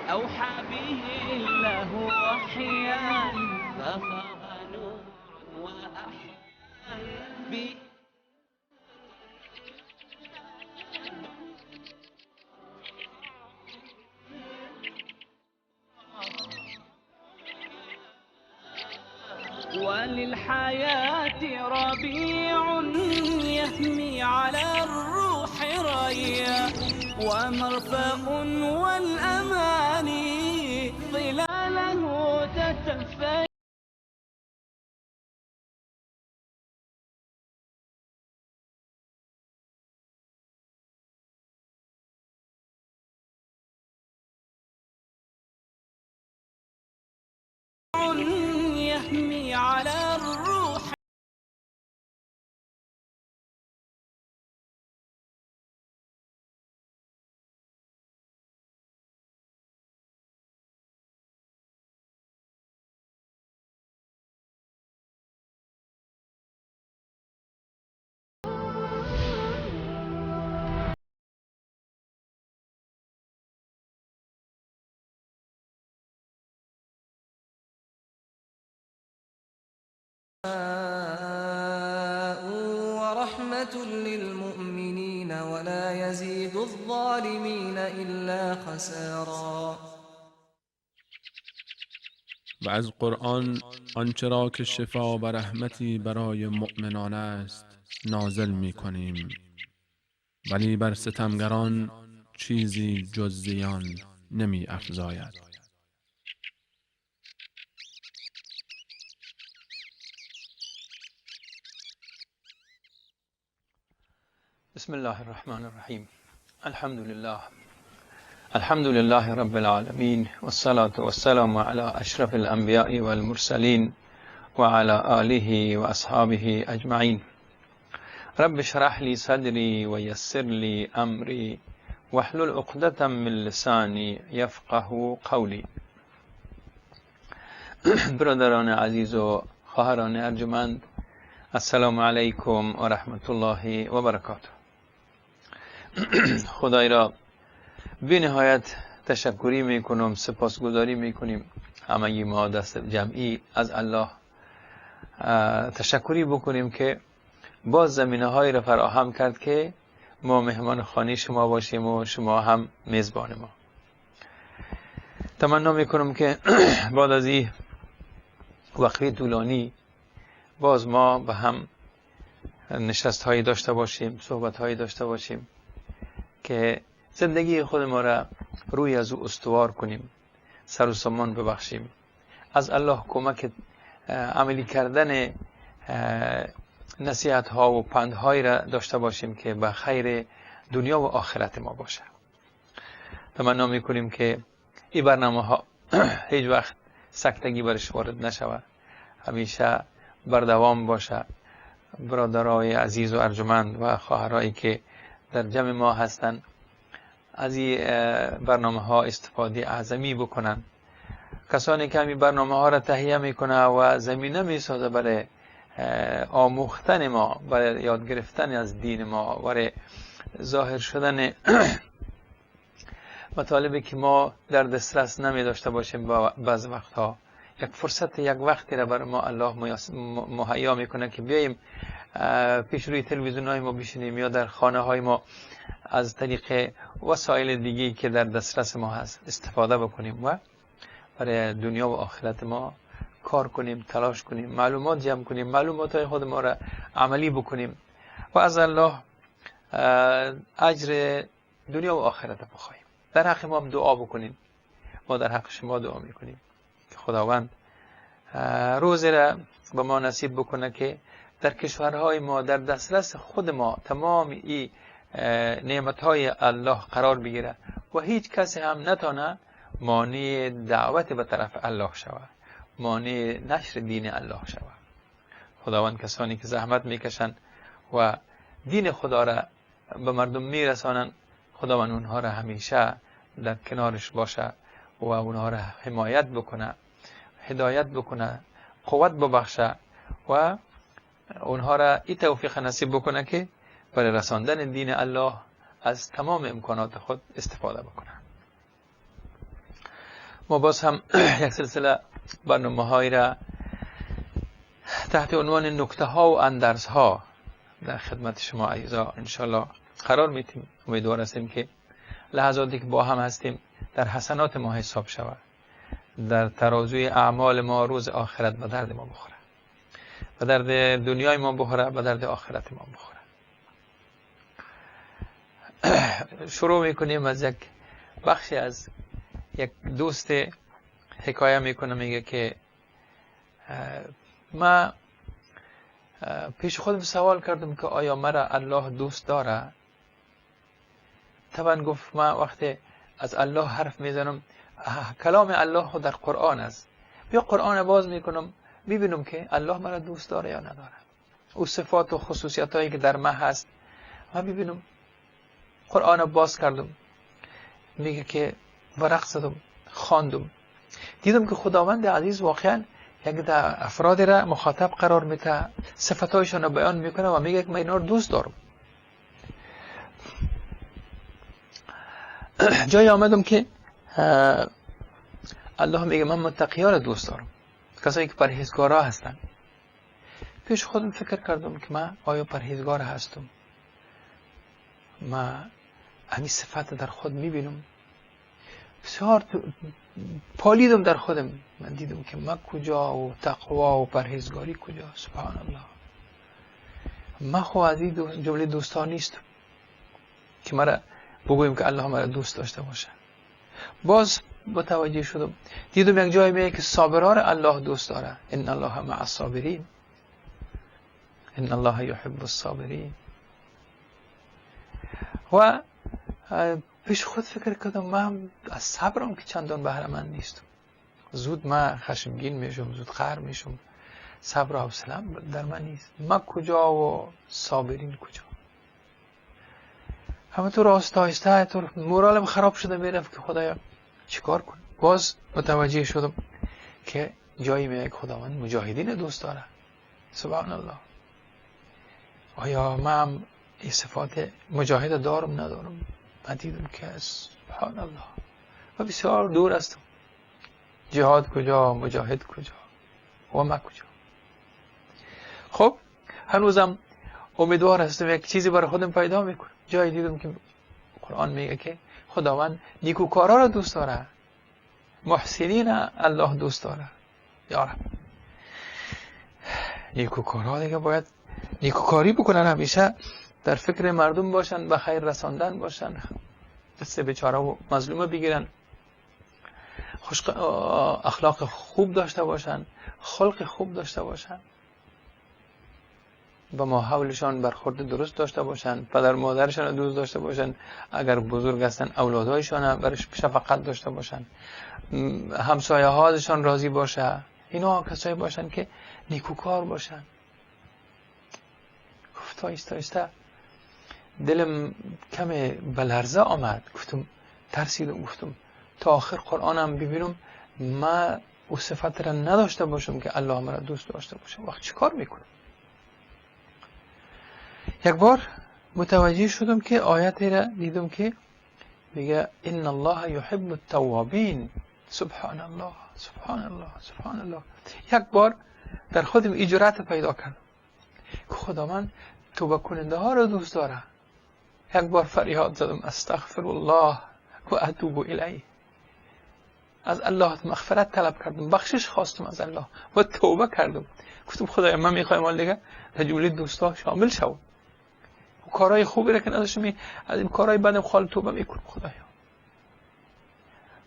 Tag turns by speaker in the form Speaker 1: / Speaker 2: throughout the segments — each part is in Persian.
Speaker 1: أوحى به الله وحيا ففاض نور وأحيا به. وللحياة ربيع يهمي على الروح ريا، ومرفأ والأماني ظلاله تتفيأ. يهمي على الروح
Speaker 2: ورحمة للمؤمنين ولا يزيد الظالمين إلا خسارا.
Speaker 3: و از قرآن آنچه را که شفا و رحمتی برای مؤمنان است نازل می کنیم، ولی بر ستمگران چیزی جز زیان نمی افزاید.
Speaker 4: بسم الله الرحمن الرحیم. الحمد لله، الحمد لله رب العالمین، والصلاة والسلام على اشرف الانبیاء والمرسلین وعلى آله و اصحابه اجمعین. رب اشرح لي صدری ویسر لی امری واحلل عقدة من لسانی یفقه قولی. برادران عزیز و خواهران ارجمند، السلام علیکم و رحمت الله و برکاته. خدای را بی نهایت تشکری میکنم، سپاسگزاری میکنیم. همگی ما دست جمعی از الله تشکری بکنیم که باز زمینه هایی را فراهم کرد که ما مهمان خانه شما باشیم و شما هم میزبان ما. تمنا میکنم که بعد از این وقفه طولانی باز ما به هم نشست هایی داشته باشیم، صحبت هایی داشته باشیم که زندگی خود ما را روی از او استوار کنیم، سر و سامان ببخشیم، از الله کمک عملی کردن نصیحت ها و پندهایی را داشته باشیم که به خیر دنیا و آخرت ما باشه. تمنا میکنیم که این برنامه ها هیچ وقت سکتگی برش وارد نشود، همیشه بردوام باشه. برادرای عزیز و ارجمند و خواهرایی که در جمع ما هستند از این برنامه ها استفاده اعظمی بکنن. کسانی که همین برنامه ها را تهیه میکنه و زمینه میسازه برای آموختن ما، برای یاد گرفتن از دین ما، برای ظاهر شدن مطالبی که ما در دسترس نمی داشته باشیم، بعض وقتها یک فرصت، یک وقتی را برای ما الله مهیا میکنه که بیاییم پیش روی تلویزیون های ما بشینیم یا در خانه های ما از طریق وسایل دیگه که در دسترس ما هست استفاده بکنیم و برای دنیا و آخرت ما کار کنیم، تلاش کنیم، معلومات جمع کنیم، معلومات های خود ما را عملی بکنیم و از الله اجر دنیا و آخرت بخواهیم. در حق ما هم دعا بکنیم، ما در حق شما دعا میکنیم که خداوند روزی را به ما نصیب بکنه که در کشورهای ما، در دسترس خود ما تمام این نعمتهای الله قرار بگیره و هیچ کسی هم نتانه مانع دعوت به طرف الله شود، مانع نشر دین الله شود. خداوند کسانی که زحمت میکشن و دین خدا را به مردم میرسانن، خداوند اونها را همیشه در کنارش باشه و اونها را حمایت بکنه، هدایت بکنه، قوت ببخشه و اونها را این توفیق نصیب بکنه که برای رساندن دین الله از تمام امکانات خود استفاده بکنه. ما باز هم یک سلسله برنامه را تحت عنوان نکته ها و اندرز ها در خدمت شما عزیزا انشالله قرار میتیم. امیدوار هستیم که لحظاتی که با هم هستیم در حسنات ما حساب شود، در ترازوی اعمال ما روز آخرت به درد ما بخوره، به درد دنیای ما بخوره، به درد آخرت ما بخوره. شروع میکنیم از یک بخشی از یک دوست حکایه میکنه، میگه که ما پیش خودم سوال کردم که آیا مرا الله دوست داره؟ طبعا گفت ما وقتی از الله حرف میزنم کلام الله در قرآن است، بیا قرآن باز میکنم میبینم که الله مرا دوست داره یا نداره، او صفات و خصوصیت هایی که در ما هست ما میبینم. قرآن باز کردم، میگه که ورق زدم، خواندم، دیدم که خداوند عزیز واقعا یک در افراد را مخاطب قرار میده، صفتهایشان را بیان میکنه و میگه که من اینا رو دوست دارم. جایی آمدم که الله میگه من متقیان را دوست دارم، کسایی که پرهیزگارا هستن. پیش خودم فکر کردم که من آیا پرهیزگار هستم؟ من همین صفت در خود میبینم. بسیار پالیدم در خودم، من دیدم که من کجا و تقوا و پرهیزگاری کجا. سبحان الله، من خو از این جمله دوستان نیستم که مرا بگویم که الله مرا دوست داشته باشه. باز متوجه شدم، دیدم یک جایی میگه که صابران الله دوست داره، ان الله مع الصابرین، ان الله یحب الصابرین. و پیش خود فکر کردم من از صبرم که چندان بهره مند نیستم، زود من خشمگین میشم، زود قهر میشم، صبر و حوصله در من نیست. من کجا و صابرین کجا؟ همه تو راست آهسته تو مورالم خراب شده میرفت که خدایا چیکار کنم. باز متوجه شدم که جایی میگه خداوند مجاهدین دوست داره. سبحان الله، آیا من این صفات مجاهد دارم ندارم؟ من دیدم که سبحان الله و بسیار دور هستم. جهاد کجا، مجاهد کجا و من کجا؟ خب هنوزم امیدوار هستم یک چیزی برای خودم پیدا میکنم. جایی دیدم که قرآن میگه که خداوند نیکوکارا را دوست داره، محسنین الله دوست داره. یا رب، نیکوکارا دیگه باید نیکوکاری بکنن، همیشه در فکر مردم باشن، به خیر رساندن باشن، دست بیچاره و مظلوم بگیرن، اخلاق خوب داشته باشن، خلق خوب داشته باشن، با ماحولشان برخورد درست داشته باشن، پدر مادرشان رو دوست داشته باشن، اگر بزرگ هستن اولادهایشان برش شفقت داشته باشن، همسایه هاشان راضی باشه. اینا کسایی باشن که نیکوکار باشن. گفت آیسته آیسته دلم کم به لرزه آمد، گفتم ترسیدم، گفتم تا آخر قرآنم ببینم من او صفت را نداشته باشم که الله مرا دوست داشته باشه، وقت چیکار میکنم؟ یک بار متوجه شدم که آیت را دیدم که میگه ان الله یحب التوابین. سبحان الله، سبحان الله، سبحان الله. یک بار در خودم اجرات پیدا کردم که خدا من توبه کننده ها را دوست داره. یک بار فریاد زدم استغفر الله و اتوب الیه، از الله مغفرت طلب کردم، بخشش خواستم از الله و توبه کردم. گفتم خدایا من میخوایم حال دیگه در جمله دوستا شامل شوم، کارهای خوبی را که نداشتم از این کارهای بدم خال توبه میکنم خدایا.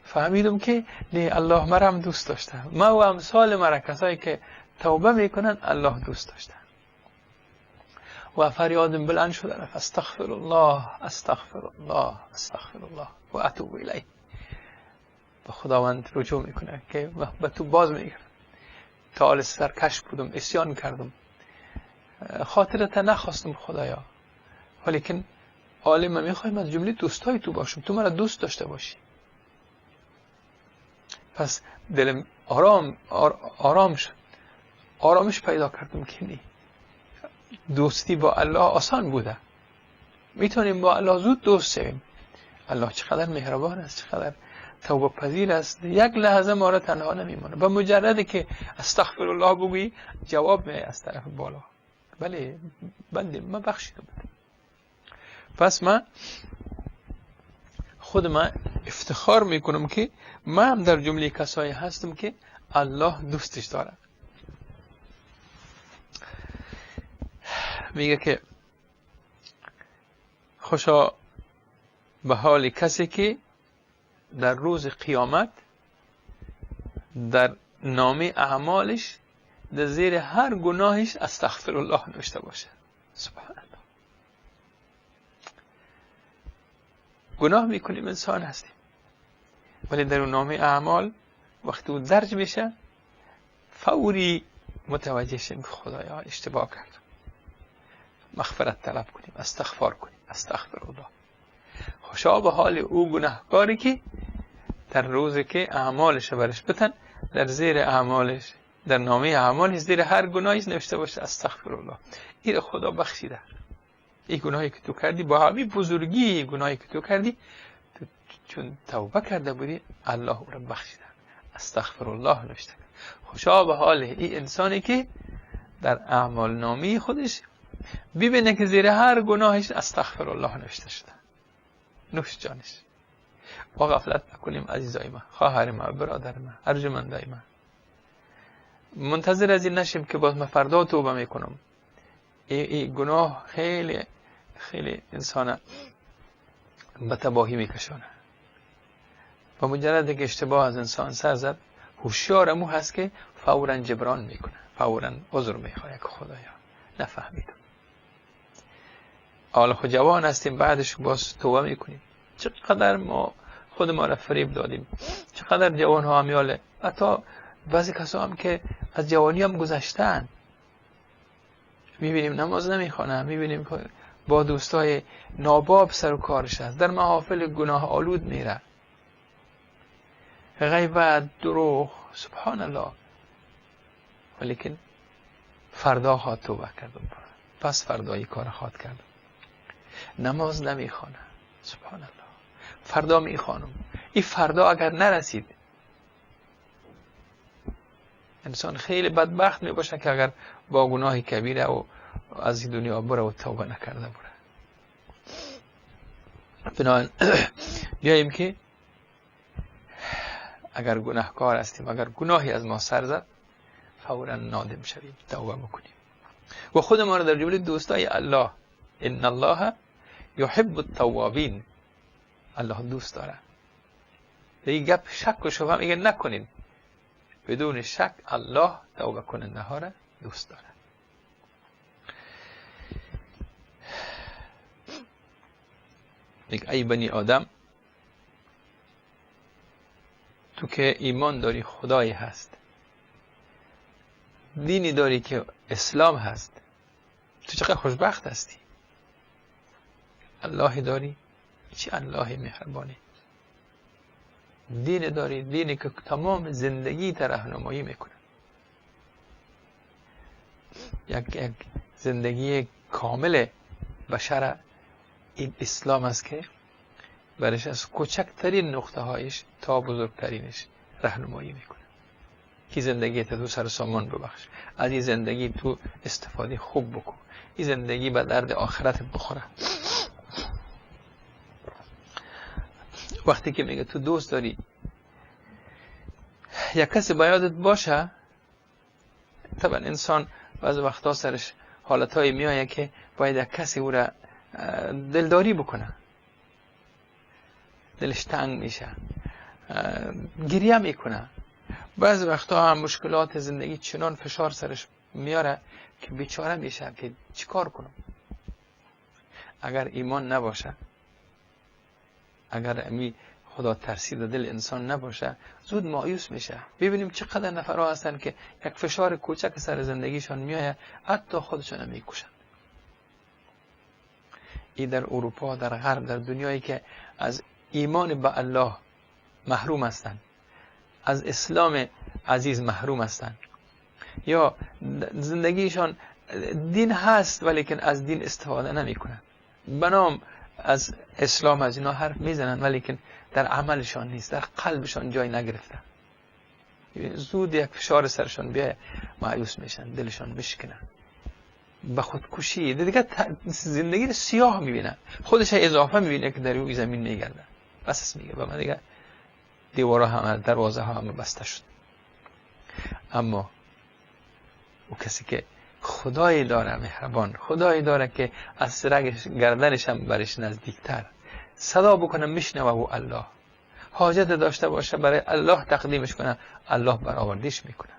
Speaker 4: فهمیدم که نه، الله مرم دوست داشته، ما و امثال مرا کسایی که توبه میکنن الله دوست داشته. و فریادم بلند شده رفت استغفر الله، استغفر الله، استغفر الله و اتوب الیه. به خداوند رجوع میکنه که به تو باز میگردم، تا حال سرکش بودم، عصیان کردم، خاطرت نخواستم خدایا، ولیکن حال من میخوایم از جمله دوستای تو باشم، تو مرا دوست داشته باشی. پس دلم آرام شد، آرامش پیدا کردم که نه، دوستی با الله آسان بوده، میتونیم با الله زود دوست شویم. الله چقدر مهربان است، چقدر توبه پذیر است، یک لحظه ما را تنها نمیمانه. به مجرد که استغفر الله بگویی جواب می از طرف بالا، بله بنده من بخشیدم. پس من خود من افتخار میکنم که من هم در جمله کسایی هستم که الله دوستش داره. میگه که خوشا به حال کسی که در روز قیامت در نامه اعمالش در زیر هر گناهش استغفر الله نوشته باشه. سبحان الله. گناه میکنیم، انسان هستیم، ولی در نامه اعمال وقتی او درج میشه فوری متوجه شیم که خدایا اشتباه کردم، مغفرت طلب کنیم، استغفار کنیم، استغفر الله. خوشا به حال او گناهکاری که در روزی که اعمالش برش بتن، در زیر اعمالش، در نامه اعمالش زیر هر گناهیش نوشته باشه استغفر الله. این خدا بخشیده، این گناهی که تو کردی با همین بزرگی گناهی که تو کردی، تو چون توبه کرده بودی الله او را بخشیده، استغفر الله نوشته. خوشا به حال این انسانی که در اعمال نامی خودش ببینه که زیر هر گناهش استغفر الله نوشته شده. نوش جانش. با غفلت نکنیم عزیزای من، خواهر من، برادر من، ارجمندای من. منتظر از این نشیم که باز من فردا توبه میکنم. ای گناه خیلی خیلی انسان به تباهی میکشانه. با مجرد که اشتباه از انسان سر زد، هوشیار مو هست که فوراً جبران میکنه، فوراً عذر میخواد که خدایا نفهمیدم. حالا خود جوان هستیم، بعدش باز توبه میکنیم. چقدر ما خود ما را فریب دادیم، چقدر جوان ها همیاله، حتی بعضی کسا هم که از جوانی هم گذشتن، میبینیم نماز نمیخوانن، میبینیم با دوستای ناباب سر و کارش هست، در محافل گناه آلود میره، غیبت، دروغ، سبحان الله. ولیکن فردا خواد توبه کردم، پس فردایی کار خواد کردم، نماز نمیخوانم، سبحان الله، فردا میخوانم. این فردا اگر نرسید، انسان خیلی بدبخت میباشه که اگر با گناه کبیره و از این دنیا بره و توبه نکرده بره. بنابراین بیاییم که اگر گناهکار هستیم، اگر گناهی از ما سر زد، فورا نادم شویم، توبه بکنیم و خود ما را در جمله دوستای الله، ان الله یحب التوابین، الله دوست داره. این گپ شک و شبهه میگه نکنید، بدون شک الله توبه کننده ها را دوست داره. میگه ای بنی آدم، تو که ایمان داری خدایی هست، دینی داری که اسلام هست، تو چقدر خوشبخت هستی. الله داری، چه الله مهربانی. دین داری، دینی که تمام زندگی تا راهنمایی میکنه، یک زندگی کامل بشر این اسلام است که برش از کوچکترین نقطه هایش تا بزرگترینش راهنمایی میکنه که زندگی تو سر سامان ببخش، از این زندگی تو استفاده خوب بکن، این زندگی به درد آخرت بخوره. وقتی که میگه تو دوست داری یک کسی با یادت باشه، طبعا انسان بعض وقتا سرش حالتهایی میآید که باید یک کسی او را دلداری بکنه، دلش تنگ میشه، گریه میکنه. بعض وقتا هم مشکلات زندگی چنان فشار سرش میاره که بیچاره میشه که چیکار کنم. اگر ایمان نباشه، اگر امی خدا ترسی در دل انسان نباشه، زود مایوس میشه. ببینیم چقدر نفرها هستن که یک فشار کوچک سر زندگیشان میآید، حتی خودشان میکشند. ای در اروپا، در غرب، در دنیایی که از ایمان به الله محروم هستند، از اسلام عزیز محروم هستند، یا زندگیشان دین هست ولیکن از دین استفاده نمیکنند، بنام از اسلام از اینا حرف میزنن ولیکن در عملشان نیست، در قلبشان جای نگرفته. زود یک فشار سرشان بیای مایوس میشن، دلشان میشکنه، به خودکشی دیگه زندگی رو سیاه میبینه، خودش اضافه میبینه که در روی زمین میگرده. بس میگه به من دیگه دیوارا همه، دروازه ها همه بسته شد. اما او کسی که خدایی داره مهربان، خدایی داره که از رگ گردنش هم برش نزدیکتر، صدا بکنه میشنوه و الله حاجت داشته باشه برای الله تقدیمش کنه، الله برآوردیش میکنه.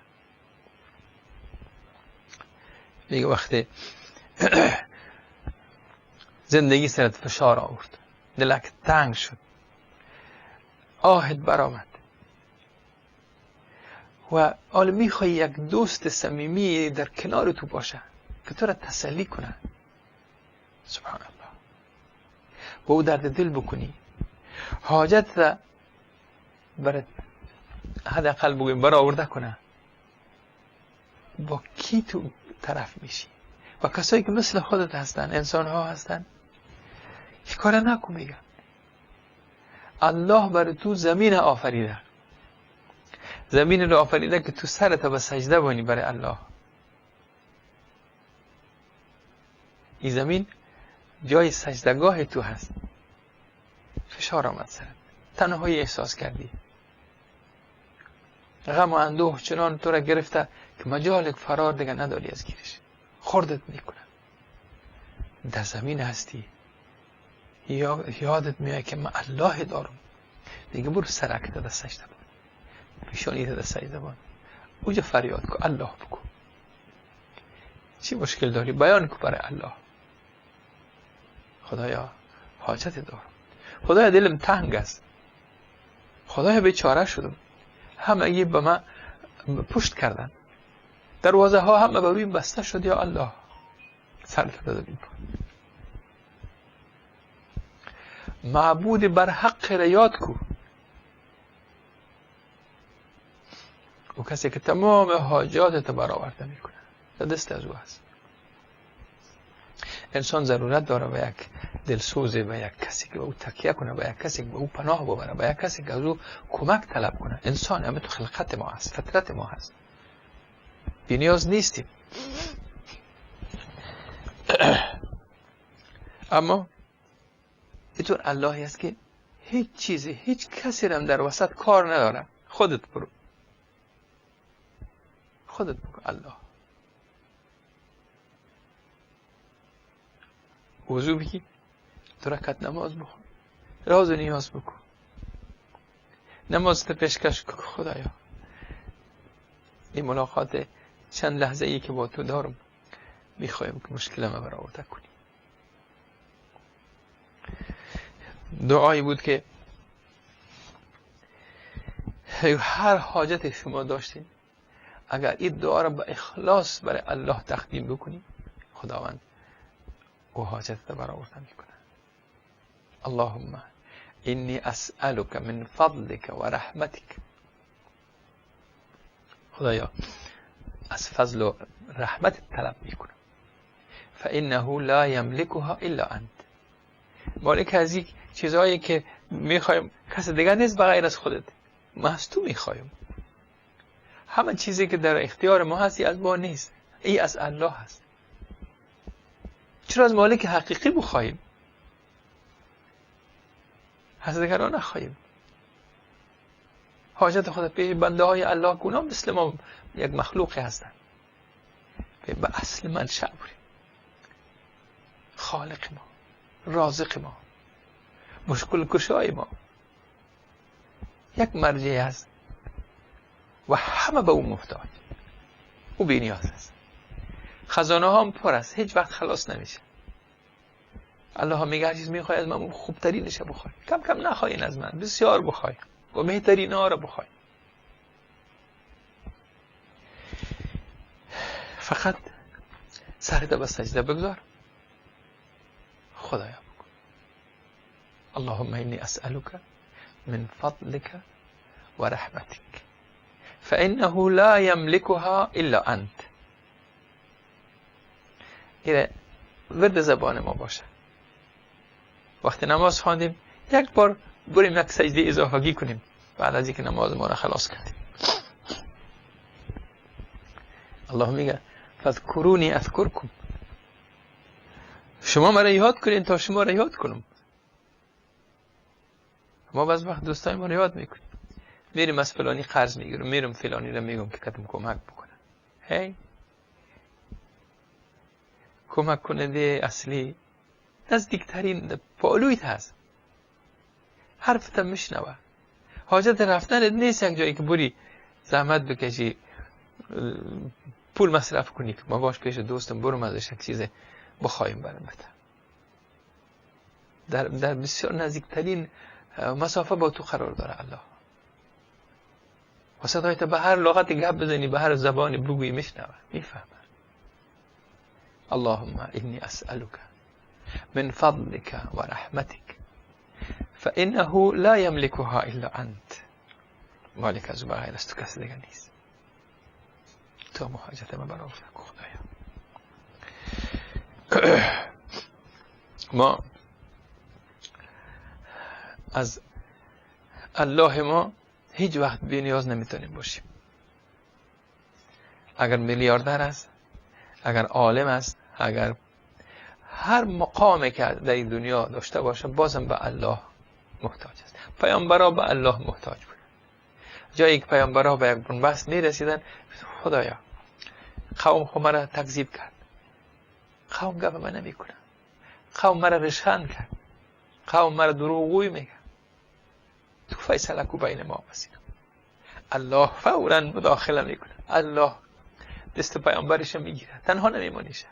Speaker 4: میگه وقتی زندگی سرت فشار آورد، دلک تنگ شد، آهت برآمد و حالا میخوای یک دوست صمیمی در کنار تو باشه که تو را تسلی کنه، سبحان الله، با او درد دل بکنی، حاجت را برات حداقل بگویم برآورده کنه. با کی تو طرف میشی؟ با کسایی که مثل خودت هستن، انسان ها هستن. هیچ کار نکن. میگن الله برای تو زمین آفریده، زمین رو آفریده که تو سرت به سجده بانی برای الله. این زمین جای سجدگاه تو هست. فشار آمد سرت، تنهایی احساس کردی، غم و اندوه چنان تو را گرفته که مجال فرار دیگه نداری از گیرش، خوردت میکنه. در زمین هستی، یادت میاد که من الله دارم، دیگه برو سرکت در سجده بان، پیشانی در سجده بان، اوجا فریاد کن، الله بکن. چی مشکل داری بیان کن برای الله. خدایا حاجت دارم، خدایا دلم تنگ است، خدایا بیچاره شدم، همه به من پشت کردن، دروازه ها همه بر رویم بسته شد، یا الله سرت به زمین کن. معبود بر حق را یاد کو، او کسی که تمام حاجات تو برآورده میکنه، دست از او هست. انسان ضرورت داره به یک دلسوز، به یک کسی که به او تکیه کنه، به یک کسی که به او پناه ببره، به یک کسی که از او کمک طلب کنه. انسان همه تو خلقت ما هست، فطرت ما هست، بی نیاز نیستیم. اما اینطور اللهی است که هیچ چیزی، هیچ کسی هم در وسط کار نداره، خودت برو، خودت بگو الله. وضو بگی، دو رکعت نماز بخون، راز و نیاز بکن، نماز پیشکش کن. خدایا این ملاقات چند لحظه ای که با تو دارم، میخوایم که مشکلم برآورده کنی. دعایی بود که هر حاجت شما داشتین، اگر این دعا را با اخلاص برای الله تقدیم بکنی، خداوند او حاجت را برآورده میکنه. اللهم انی اسألک من فضلک و رحمتک. خدایا از فضل و رحمت طلب میکنم. فانه لا یملکها الا انت. مالک از این چیزهایی که میخوایم کس دیگر نیست بغیر از خودت، ما از تو میخوایم. همه چیزی که در اختیار ما هستی از ما نیست، ای از الله هست. چرا از مالک حقیقی بخواهیم، از دیگران نخواهیم؟ حاجت خود پیش بنده های الله گناه مثل ما یک مخلوقی هستند، به اصل منشأ بریم. خالق ما، رازق ما، مشکل کشای ما، یک مرجع هست و همه به او محتاج، او بی نیاز است. خزانه ها هم پر است، هیچ وقت خلاص نمیشه. الله ها میگه هر چیز میخوای از من خوبترینش بخوای، کم کم نخواین از من، بسیار بخوای و بهترین ها را بخوای. فقط سرت به سجده بگذار، خدایا بکن. اللهم اینی اسألک من فضلک و رحمتک فإنه لا يملكها إلا أنت. اینه ورد زبان ما باشه. وقتی نماز خواندیم یک بار بریم یک سجده اضافگی کنیم بعد از اینکه نماز ما را خلاص کردیم. الله میگه فاذکرونی اذکرکم، شما مرا یاد کنین تا شما را یاد کنم. ما بعض وقت دوستای ما را یاد میکنیم، میریم از فلانی قرض میگیریم، میرم فلانی را میگم که کتم کمک بکنه. هی کمک کننده اصلی نزدیکترین پالویت هست، حرفت میشنوه، حاجت رفتن نیست یک جایی که بری زحمت بکشی پول مصرف کنی که ما باش پیش دوستم برم ازش یک چیز بخوایم برم بده. در بسیار نزدیکترین مسافه با تو قرار داره الله. و صدایت به هر لغت گپ بزنی، به هر زبانی بگویی میشنوه، میفهمه. اللهم انی اسألک من فضلك و رحمتك فانه لا یملکها الا انت. مالک از او بغیر از تو کس دیگه نیست. تو محاجت ما برآورده کن خدایا. ما از الله ما هیچ وقت بی نیاز نمیتونیم باشیم. اگر میلیاردر است، اگر عالم است، اگر هر مقامی که در این دنیا داشته باشه، بازم به الله محتاج است. پیامبرا به الله محتاج بود. جایی که پیامبرا به یک بنبست میرسیدن، خدایا قوم خو مرا تکذیب کرد، قوم گپ من نمیکنه، قوم مرا رشخند کرد، قوم مرا دروغگوی میگه، تو فیصله کو بین ما بسینا. الله فورا مداخله میکنه، الله دست پیامبرش میگیره، تنها نمیمونیشه.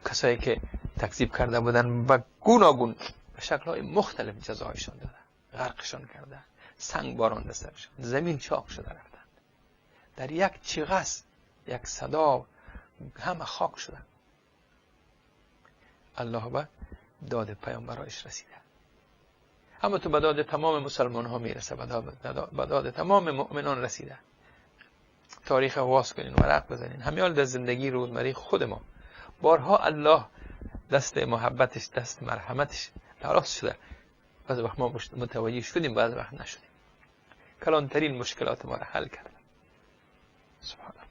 Speaker 4: کسایی که تکذیب کرده بودن و گوناگون به شکل‌های مختلف جزایشان داده، غرقشان کرده، سنگ باران دستشان، زمین چاق شده رفتند، در یک چیغس، یک صدا همه خاک شدن. الله به داد پیامبرایش رسیده، اما تو به داد تمام مسلمان ها میرسه، به داد تمام مؤمنان رسیده. تاریخ واس کنین، ورق بزنین، همیال در زندگی روزمره خود ما بارها الله دست محبتش، دست مرحمتش دراز شده. بعض وقت ما متوجه شدیم، بعض وقت نشدیم. کلانترین مشکلات ما را حل کرده. سبحان الله.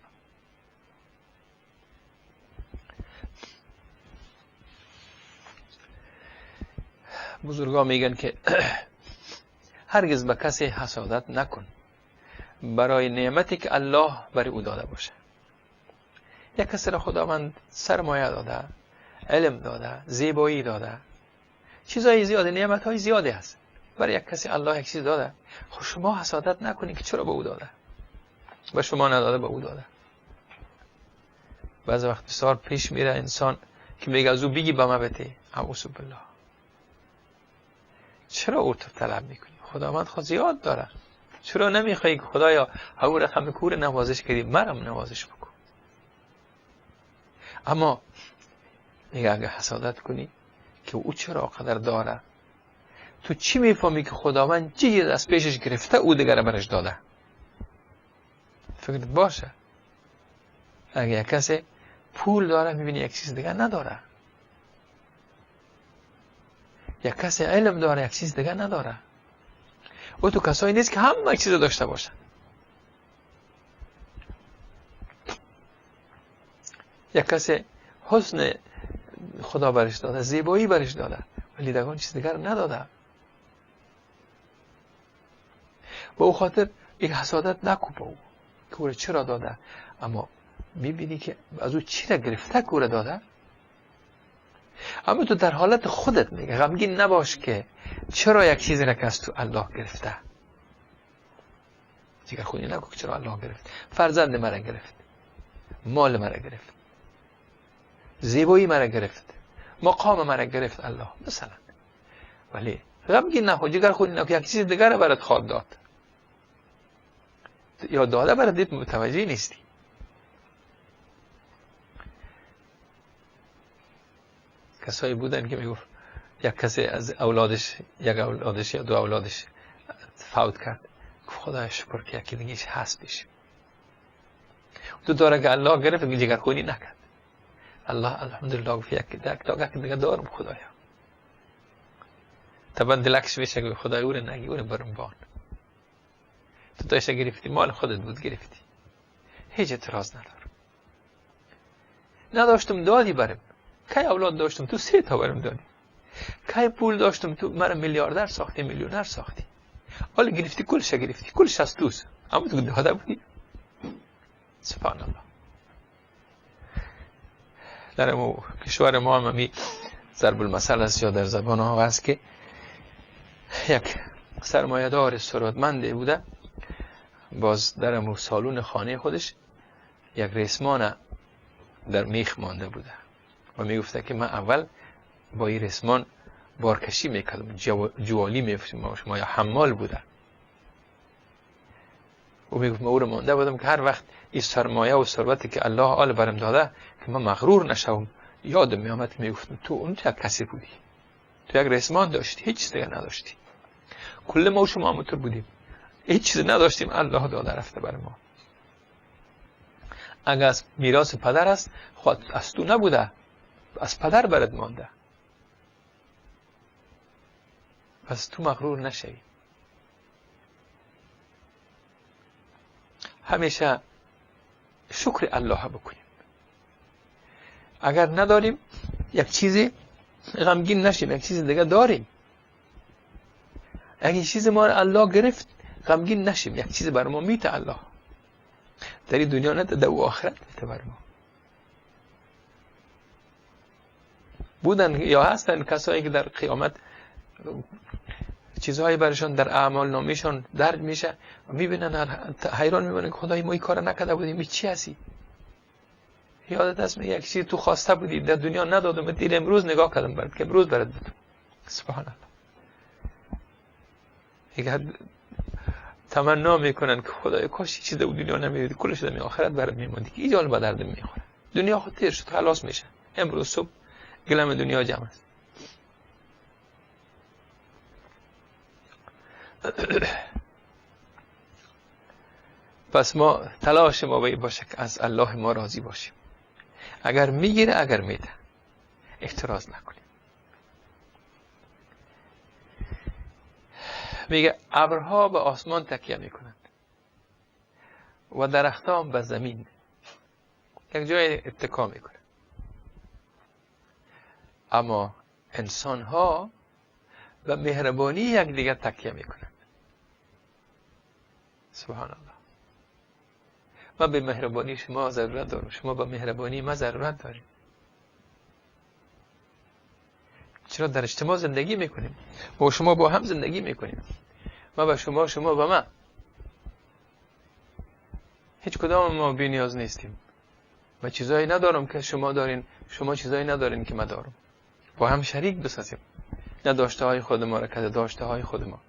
Speaker 4: بزرگا میگن که هرگز به کسی حسادت نکن برای نعمتی که الله برای او داده باشه. یک کسی را خداوند سرمایه داده، علم داده، زیبایی داده، چیزای زیاده، نعمت‌های زیادی هست. برای یک کسی الله یک چیز داده، خب شما حسادت نکنید که چرا به او داده، به شما نداده، به او داده. بعض وقت بسیار پیش میره انسان که میگه از او بگی به ما بده، اعوذ بالله. چرا او تو طلب میکنی؟ خداوند خود زیاد داره. چرا نمیخوای که خدایا او رقم کور نوازش کردی، مرم نوازش بکن؟ اما میگه اگه حسادت کنی که او چرا قدر داره، تو چی میفهمی که خداوند چی از پیشش گرفته او دیگر برش داده؟ فکرت باشه اگه یک کسی پول داره، میبینی یک چیز دیگه نداره. یک کسی علم داره، یک چیز دیگه نداره. او تو کسایی نیست که همه چیز داشته باشن. یک کسی حسن خدا برش داده، زیبایی برش داده، ولی دیگه چیز دیگر نداده. به او خاطر یک حسادت نکو به او که او چرا داده، اما میبینی که از او چی را گرفته که او را داده. اما تو در حالت خودت میگه غمگین نباش که چرا یک چیزی را که از تو الله گرفته. جگر خونی نکو که چرا الله گرفت، فرزند مرا گرفت، مال مرا گرفت، زیبایی مرا گرفت، مقام مرا گرفت الله مثلا. ولی غمگین نخو، جگر خونی نکو، یک چیز دیگر برات خواد داد یا داده برات، دید متوجه نیستی. کسایی بودن که میگفت یک کسی از اولادش، یک اولادش یا دو اولادش فوت کرد، خدای شکر که یکی دیگهش هست پیش. تو داره که الله گرفت، جگرخونی نکرد. الله الحمدلله گفت یک دیگه دارم خدایا. طبعا دلکش میشه که خدای او رو نگی، او رو برم بان، تو داشته گرفتی، مال خودت بود گرفتی، هیچ اعتراض ندارم. نداشتم دادی برم، کی اولاد داشتم تو 3 تا برم دادی، کی پول داشتم تو مرا میلیاردر ساختی، میلیونر ساختی، حالا گرفتی کلش گرفتی، کلش از توست، اما تو داده بودی. سبحان الله. در کشور ما هم همی ضرب المثل است یا در زبان ها هست که یک سرمایه دار ثروتمند بوده، باز در سالون خانه خودش یک ریسمان در میخ مانده بوده و میگفته که من اول با این ریسمان بارکشی میکردم، جوالی میفرستم شما یا حمال بوده. و میگفت من او رو مانده بودم که هر وقت این سرمایه و ثروتی که الله آل برم داده که من مغرور نشوم، یادم میآمد که میگفتم تو اون یک کسی بودی، تو یک ریسمان داشتی، هیچ چیز دیگه نداشتی، کل ما و شما همونطور بودیم، هیچ چیز نداشتیم، الله داده رفته بر ما. اگر از میراث پدر است، خود از تو نبوده، از پدر برات مانده، پس تو مغرور نشوی. همیشه شکر الله بکنیم. اگر نداریم یک چیزی غمگین نشیم، یک چیز دیگه داریم. اگر چیز ما رو الله گرفت غمگین نشیم، یک چیز بر ما میته الله، در این دنیا نه، در آخرت میته بر ما. بودن یا هستن کسایی که در قیامت چیزهایی برشان در اعمال نامیشان درد میشه و میبینن، حیران میبینن که خدای ما این کار نکرده بودیم، این چی هستی؟ یادت هست یک چیز تو خواسته بودی در دنیا ندادم، دیر امروز نگاه کردم برات که امروز برات بدم. سبحان الله. دیگه تمنا میکنن که خدای کاش چیز در دنیا نمیدادی، کلش در آخرت برات میموندی که ایجال به درد میخوره. دنیا خود تیر شد، خلاص میشه. امروز صبح گلم دنیا جمع است. پس ما تلاش ما باید باشه که از الله ما راضی باشیم. اگر میگیره اگر میده، اعتراض نکنیم. میگه ابرها به آسمان تکیه میکنند و درختان به زمین، یک جای اتکا میکنه. اما انسان ها به مهربانی یک دیگر تکیه میکنند. سبحان الله. من به مهربانی شما ضرورت دارم، شما به مهربانی ما ضرورت داریم. چرا در اجتماع زندگی میکنیم و شما با هم زندگی میکنیم، ما به شما، شما به ما. هیچ کدام ما بی نیاز نیستیم. من چیزایی ندارم که شما دارین، شما چیزایی ندارین که من دارم. با هم شریک بسازیم، نه داشته های خود ما را که داشته های خود ما.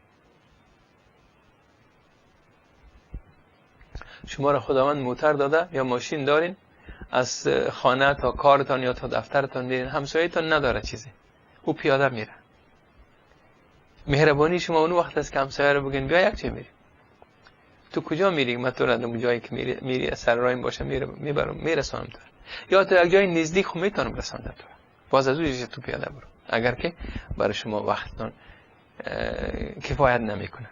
Speaker 4: شما را خداوند موتر داده یا ماشین دارین، از خانه تا کارتان یا تا دفترتان میرین، همسایه‌تان نداره چیزی، او پیاده میره. مهربانی شما اون وقت است که همسایه رو بگین بیا یک چه میری، تو کجا میری؟ من تو را جایی که میری سر رایم باشه میبرم میرسانم تو، یا تو یک جای نزدیک خو میتونم رساندم تو، باز از اون تو پیاده برو، اگر که برای شما وقتتان کفایت نمیکنه.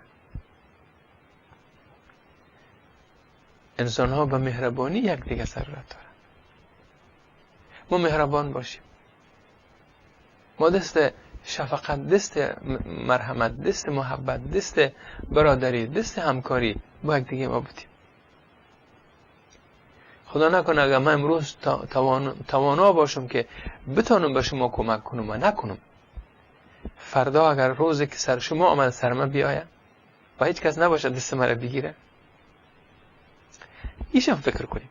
Speaker 4: انسان ها به مهربانی یک دیگه ضرورت دارن. ما مهربان باشیم، ما دست شفقت، دست مرحمت، دست محبت، دست برادری، دست همکاری با یک دیگه ما بودیم. خدا نکنه اگر من امروز توانا باشم که بتانم به شما کمک کنم و نکنم، فردا اگر روزی که سر شما آمد سر من بیاید و هیچ کس نباشد دست مرا بگیره، ایشم فکر کنیم.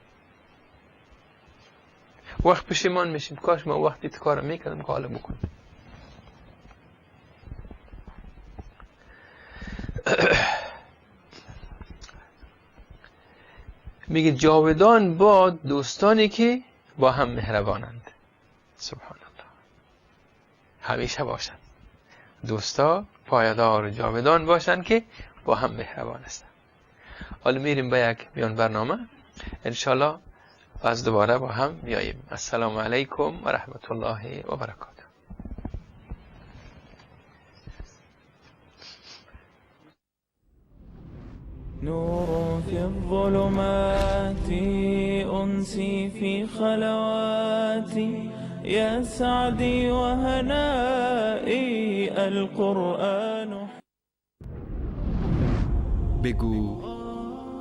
Speaker 4: وقت پشیمان میشیم، کاش ما وقتی تو کارو میکردم که حالا بکنم. میگه جاودان با دوستانی که با هم مهربانند. سبحان الله. همیشه باشند دوستا پایدار و جاودان باشند که با هم مهربان هستند. حالا میریم به یک میان برنامه، انشالله باز دوباره با هم میاییم. السلام علیکم و رحمت الله و برکاته.
Speaker 5: نور في الظلمات، أنسي في خلواتي، يا سعدي وهنائي القرآن.
Speaker 6: بگو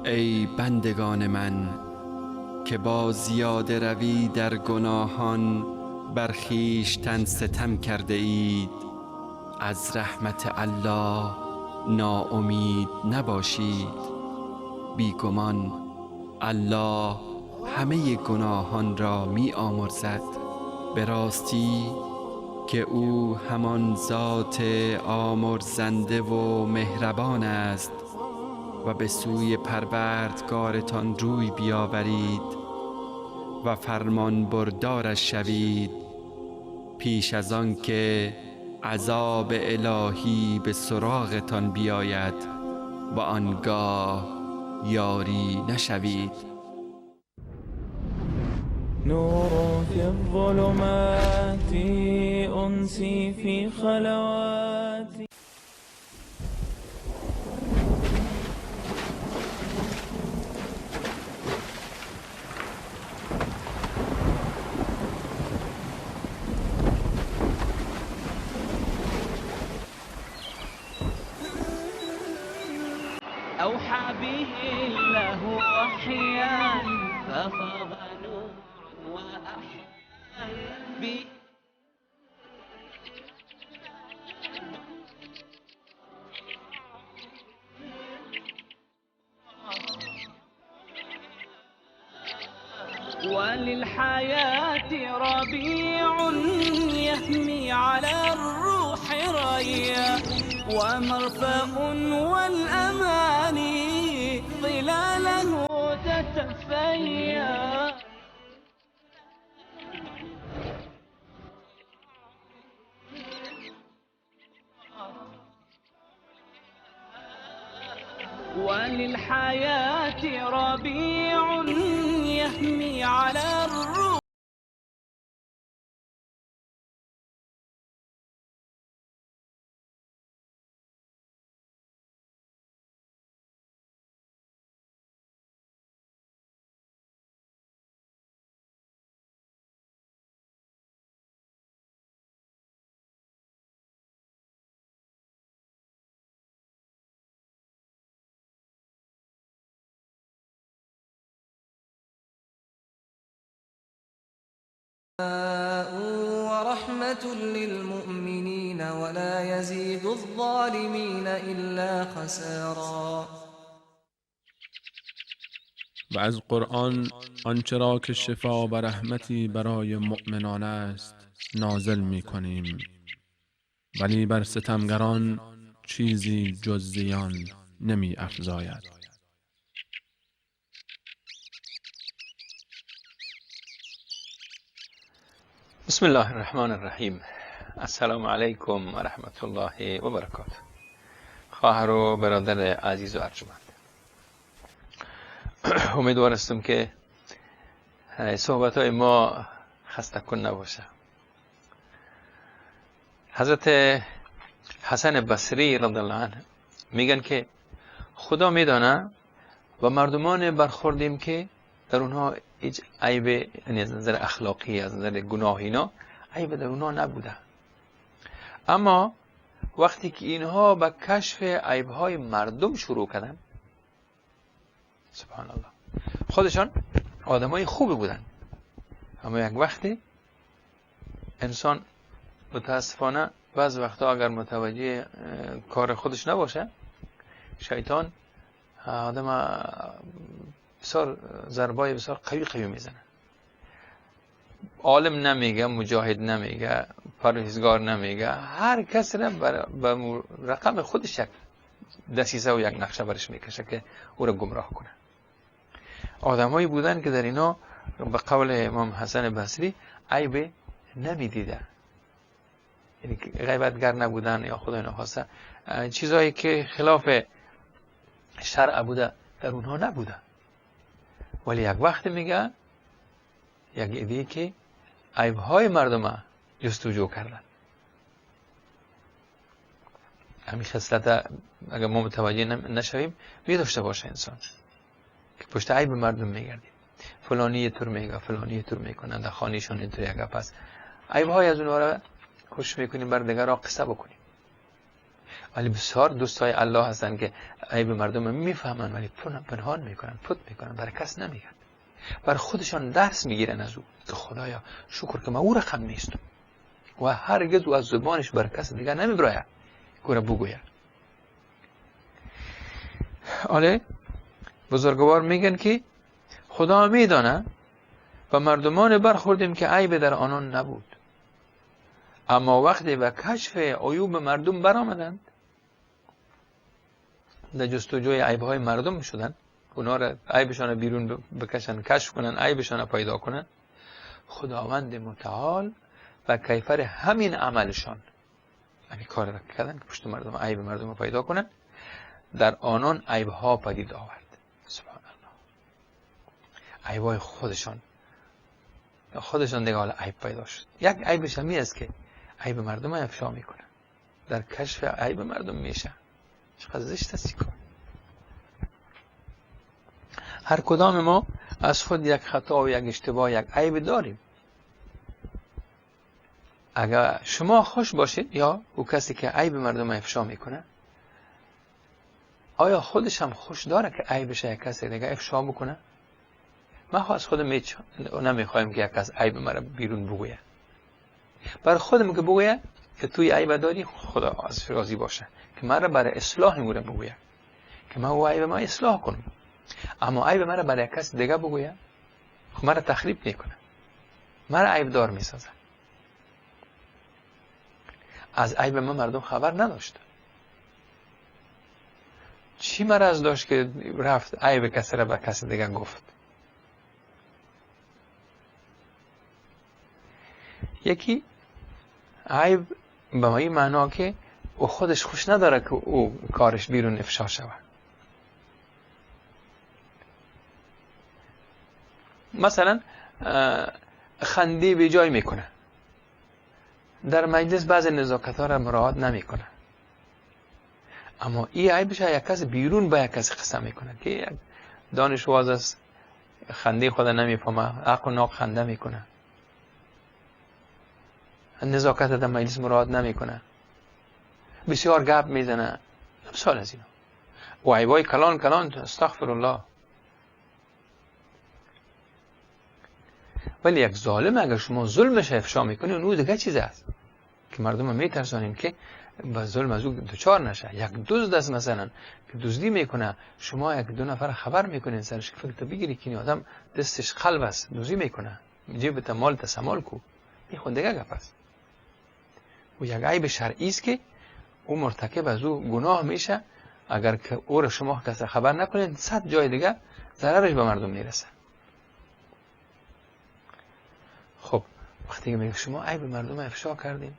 Speaker 6: ای بندگان من که با زیاده روی در گناهان بر خویشتن ستم کرده اید، از رحمت الله ناامید نباشید. بیگمان الله همه گناهان را می آمرزد، به راستی که او همان ذات آمرزنده و مهربان است. و به سوی پروردگارتان روی بیاورید و فرمان بردارش شوید، پیش از آن که عذاب الهی به سراغتان بیاید و آنگاه یاری نشوید.
Speaker 5: نور فی الظلمات، انسی فی خلوات.
Speaker 1: أوحى به الله وحيا ففاض نور وأحيا به. وللحياة ربيع يهمي على الروح ريا، ومرفأ والأماني ظلاله تتفيا. وللحياة ربيع يهمي على الروح.
Speaker 2: ورحمة للمؤمنين ولا يزيد الظالمين إلا خسارا.
Speaker 3: و از قرآن آنچه را که شفا و رحمتی برای مؤمنان است نازل می کنیم، ولی بر ستمگران چیزی جز زیان نمی افزاید.
Speaker 4: بسم الله الرحمن الرحیم. السلام علیکم و رحمت الله و برکاته. خواهر و برادر عزیز و ارجمند، امیدوار هستم که صحبت های ما خسته کن نباشه. حضرت حسن بصری رضی الله عنه میگن که خدا میدانه و مردمان برخوردیم که در اونها هیچ عیب، یعنی از نظر اخلاقی، از نظر گناه اینا عیب در اونها نبوده، اما وقتی که اینها به کشف عیبهای مردم شروع کردن، سبحان الله، خودشان آدمای خوبی بودن، اما یک وقتی انسان متاسفانه بعض وقتا اگر متوجه کار خودش نباشه، شیطان آدم بسیار ضربای بسیار قوی قوی میزنه. عالم نمیگه، مجاهد نمیگه، پرهیزگار نمیگه، هر کس را به رقم خودش یک دسیسه و یک نقشه برش میکشه که او را گمراه کنه. آدمایی بودن که در اینا به قول امام حسن بصری عیب نمیدیده، یعنی غیبتگر نبودن یا خدای نخواسته چیزایی که خلاف شرع بوده در اونها نبوده. ولی یک وقت میگه یک ایده که عیبهای مردم جستجو کردن، همین خصلت اگر ما متوجه نشویم می داشته باشه انسان که پشت عیب مردم میگردیم، فلانی یه طور میگه، فلانی یه طور میکنن، در خانهشون اینطوری. اگر پس عیب های از اونها را کوشش میکنیم بر دیگران قصه بکنیم. ولی بسیار دوستای الله هستن که عیب مردم میفهمن ولی پنهان میکنن، پت میکنن، برای کس نمیگن، بر خودشان درس میگیرن از او که خدایا شکر که من او رقم نیستم، و هرگز او از زبانش بر کس دیگه نمیبراید که را بگوید. آله بزرگوار میگن که خدا میدانه و مردمان برخوردیم که عیب در آنان نبود، اما وقتی به کشف عیوب مردم برآمدند، در جستجوی عیبهای مردم شدند، اونا را عیبشان بیرون بکشن، کشف کنن، عیبشان پیدا کنن، خداوند متعال و کیفر همین عملشان، همین کار را کردن که پشت مردم عیب مردم رو پیدا کنن، در آنان عیبها پدید آورد. سبحان الله، عیبهای خودشان دیگه حالا عیب پیدا شد. یک عیبش همی است که عیب مردم افشا میکنه، در کشف عیب مردم میشه. چقدر زشت است کار. هر کدام ما از خود یک خطا و یک اشتباه، یک عیب داریم. اگر شما خوش باشید یا او کسی که عیب مردم افشا میکنه، آیا خودش هم خوش داره که عیبش یک کسی دیگه افشا بکنه؟ من از خودم نمیخوایم که یک کس عیب مرا بیرون بگویه. برای خودم که بگویه که توی عیب داری، خدا از راضی باشه که مرا برای اصلاح میگوره بگویه که من او عیب ما اصلاح کنم. اما عیب مرا برای یک کس دیگه بگویه، خب مرا تخریب میکنه، مرا عیب دار میسازه. از عیب من مردم خبر نداشت. چی مرض داشت که رفت عیب کسی را به کسی دیگه گفت؟ یکی عیب به این معنا که او خودش خوش نداره که او کارش بیرون افشا شود. مثلا خنده به جای میکنه، در مجلس بعض نزاکت ها را مراعات نمیکنه، اما این عیبش یک کس بیرون با یک کس قصه میکنه که یک دانشواز است، خنده خود نمیفهمه، عق و ناق خنده میکنه، نزاکت در مجلس مراعات نمیکنه، بسیار گپ میزنه، امثال از اینا و عیبای کلان کلان، استغفر الله. ولی یک ظالم اگر شما ظلمش افشا میکنی، اون دیگه چیز است که مردم میترسانیم که با ظلم از او دچار نشه. یک دزد است مثلا که دزدی میکنه، شما یک دو نفر خبر میکنین سرش که فکر بگیری که این آدم دستش قلب است، دزدی میکنه، جیب مال تسمال کو، این خود دیگه گپ است. و یک عیب شرعی است که او مرتکب از او گناه میشه، اگر که او را شما کسی خبر نکنین، 100 جای دیگه ضررش به مردم میرسه. خب وقتی میگه شما عیب مردم افشا کردین،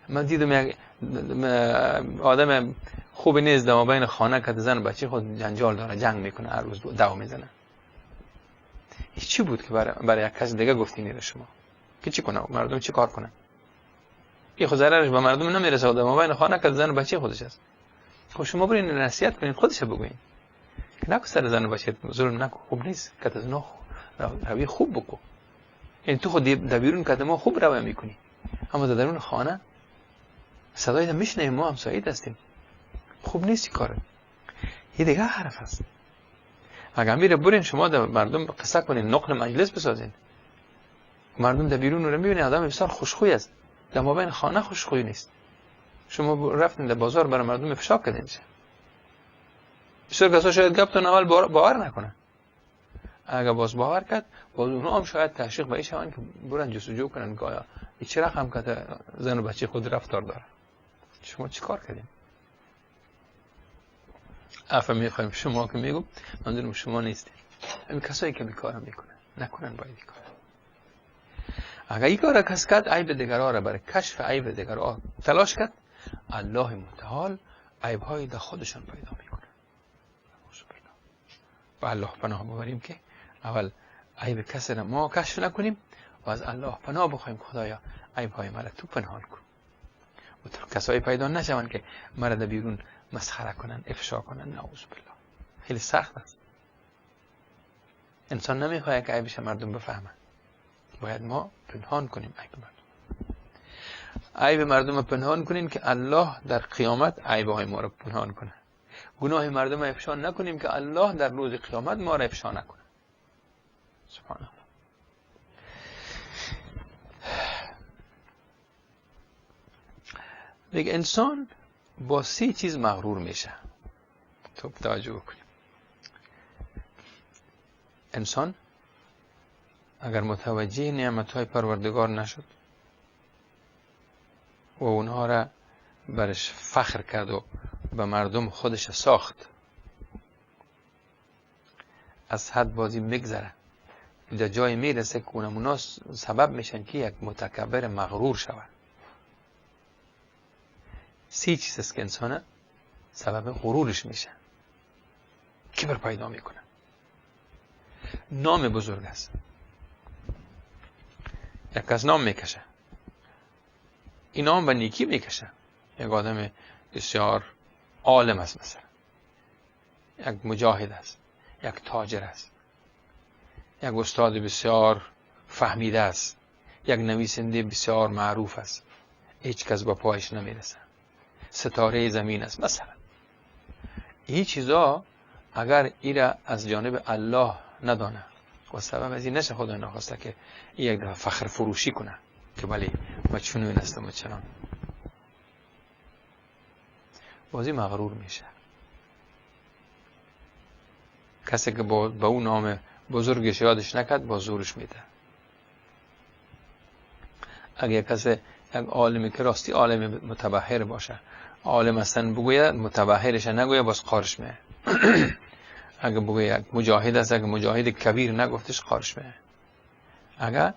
Speaker 4: من دیدم یک آدم خوب نیست، در بین خانه که زن بچه خود جنجال داره، جنگ میکنه، هر روز دعوا میزنه. چی بود که برای یک کس دیگه گفتین شما که چی کنه، مردم چی کار کنه؟ این خود ضررش به مردم نمیرسه، در بین خانه که زن بچه خودش است. خب شما برین نصیحت کنین، خودش بگوین که نکو سر زن بچه ظلم نکو، خوب نیست، که از اونا روی خوب بکو. یعنی تو خود در بیرون که ما خوب روی میکنی، اما در درون خانه صدای میشنویم، ما همسایه هستیم، خوب نیست کاره. یه دیگه حرف است. اگر میره برین شما در مردم قصه کنین، نقل مجلس بسازین، مردم در بیرون رو میبینن آدم بسیار خوشخوی است، در مابین خانه خوشخوی نیست. شما رفتین در بازار برای مردم افشا کردین، بسیار کسا شاید گپتون اول باور نکنن، اگر باز باور کرد، باز اونها هم شاید تشویق به این شوند که برن جستجو کنن که آیا چه رقم که زن و بچه خود رفتار داره. شما چی کار کردین؟ عفو میخوایم شما که میگم منظورم شما نیستین، همین کسایی که بیکارم میکنن نکنن باید این کار. اگر این کار کس کرد، عیب دیگرها را برای کشف عیب دیگرها تلاش کرد، الله متعال عیب های در خودشان پیدا میکنه. و الله پناه ببریم که اول عیب کسی را ما کشف نکنیم و از الله پناه بخوایم، خدایا عیب های مرا تو پنهان کن. و کسایی پیدا نشوند که مرا در بیرون مسخره کنن، افشا کنن. نعوذ بالله. خیلی سخت است. انسان نمیخواد که عیبش مردم بفهمن. باید ما پنهان کنیم عیب مردم. عیب مردم رو پنهان کنیم که الله در قیامت عیب های ما رو پنهان کنه. گناه مردم رو افشا نکنیم که الله در روز قیامت ما رو افشا نکنه. سبحان الله. دیگه انسان با سه چیز مغرور میشه. تو توجه بکنیم. انسان اگر متوجه نعمت‌های پروردگار نشد و اونها را برش فخر کرد و به مردم خودش ساخت، از حد بازی میگذره، در جای میرسه که اونا سبب میشن که یک متکبر مغرور شود. سه چیز است که انسان سبب غرورش میشه، کبر پیدا میکنه. نام بزرگ است، یک کس نام میکشه، این نام به نیکی میکشه. یک آدم بسیار عالم است مثلا، یک مجاهد است، یک تاجر است، یک استاد بسیار فهمیده است، یک نویسنده بسیار معروف است، هیچ کس با پایش نمیرسه، ستاره زمین است مثلا. این چیزا اگر ایره از جانب الله ندانه و سبب از این نشه، خدا نخواسته که یک دفعه فخر فروشی کنه که بله ما چنین هستم و چنان، بازی مغرور میشه. کسی که با اون نام بزرگش یادش نکرد با زورش میده. اگه کسی یک عالمی که راستی عالم متبحر باشه، عالم اصلا بگوید متبحرش نگوید باز قارش میه. اگه بگوید یک مجاهد است، اگه مجاهد کبیر نگفتش قارش میه. اگه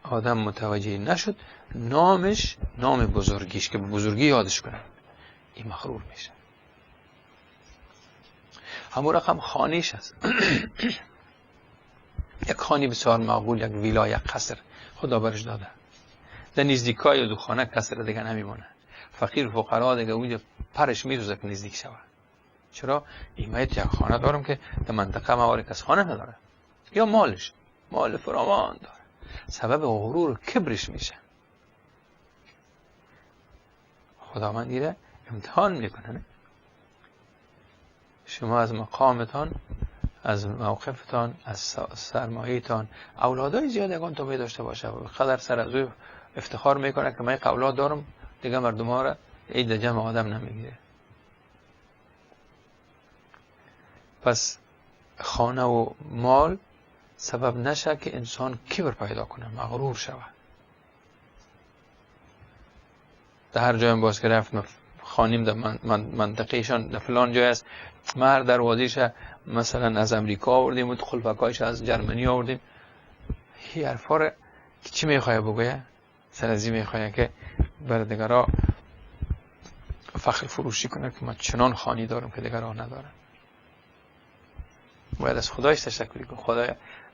Speaker 4: آدم متوجه نشد نامش، نام بزرگیش که بزرگی یادش کنه، این مغرور میشه. همون رقم خانیش هست. یک خانی بسیار معقول، یک ویلا، یک قصر خدا برش داده، در نزدیکای دو خانه قصر دیگه نمیمونه. فقیر فقرا دیگه اونجا پرش میسوزه که نزدیک شود. چرا؟ این من یک خانه دارم که در منطقه ما کس خانه نداره، یا مالش مال فراوان داره، سبب غرور و کبرش میشه. خداوند ایره امتحان میکنه. نه؟ شما از مقامتان، از موقفتان، از سرمایه‌تان، اولادای زیاد اگان تو می داشته باشه، قدر سر از او افتخار میکنه که من یک اولاد دارم، دیگه مردم ها را عید جمع آدم نمیگیره. پس خانه و مال سبب نشه که انسان کبر پیدا کنه، مغرور شود. در هر جایم باز که رفت خانیم در منطقهشان در فلان جای است، ما هر دروازیش مثلا از امریکا آوردیم و خلفکایش از جرمنی آوردیم. این حرفا را چی میخواه بگویه؟ سر از این میخواه که بر دیگرا فخر فروشی کنه که ما چنان خانی دارم که دیگرا ندارم. باید از خدایش تشکر کنم. خدای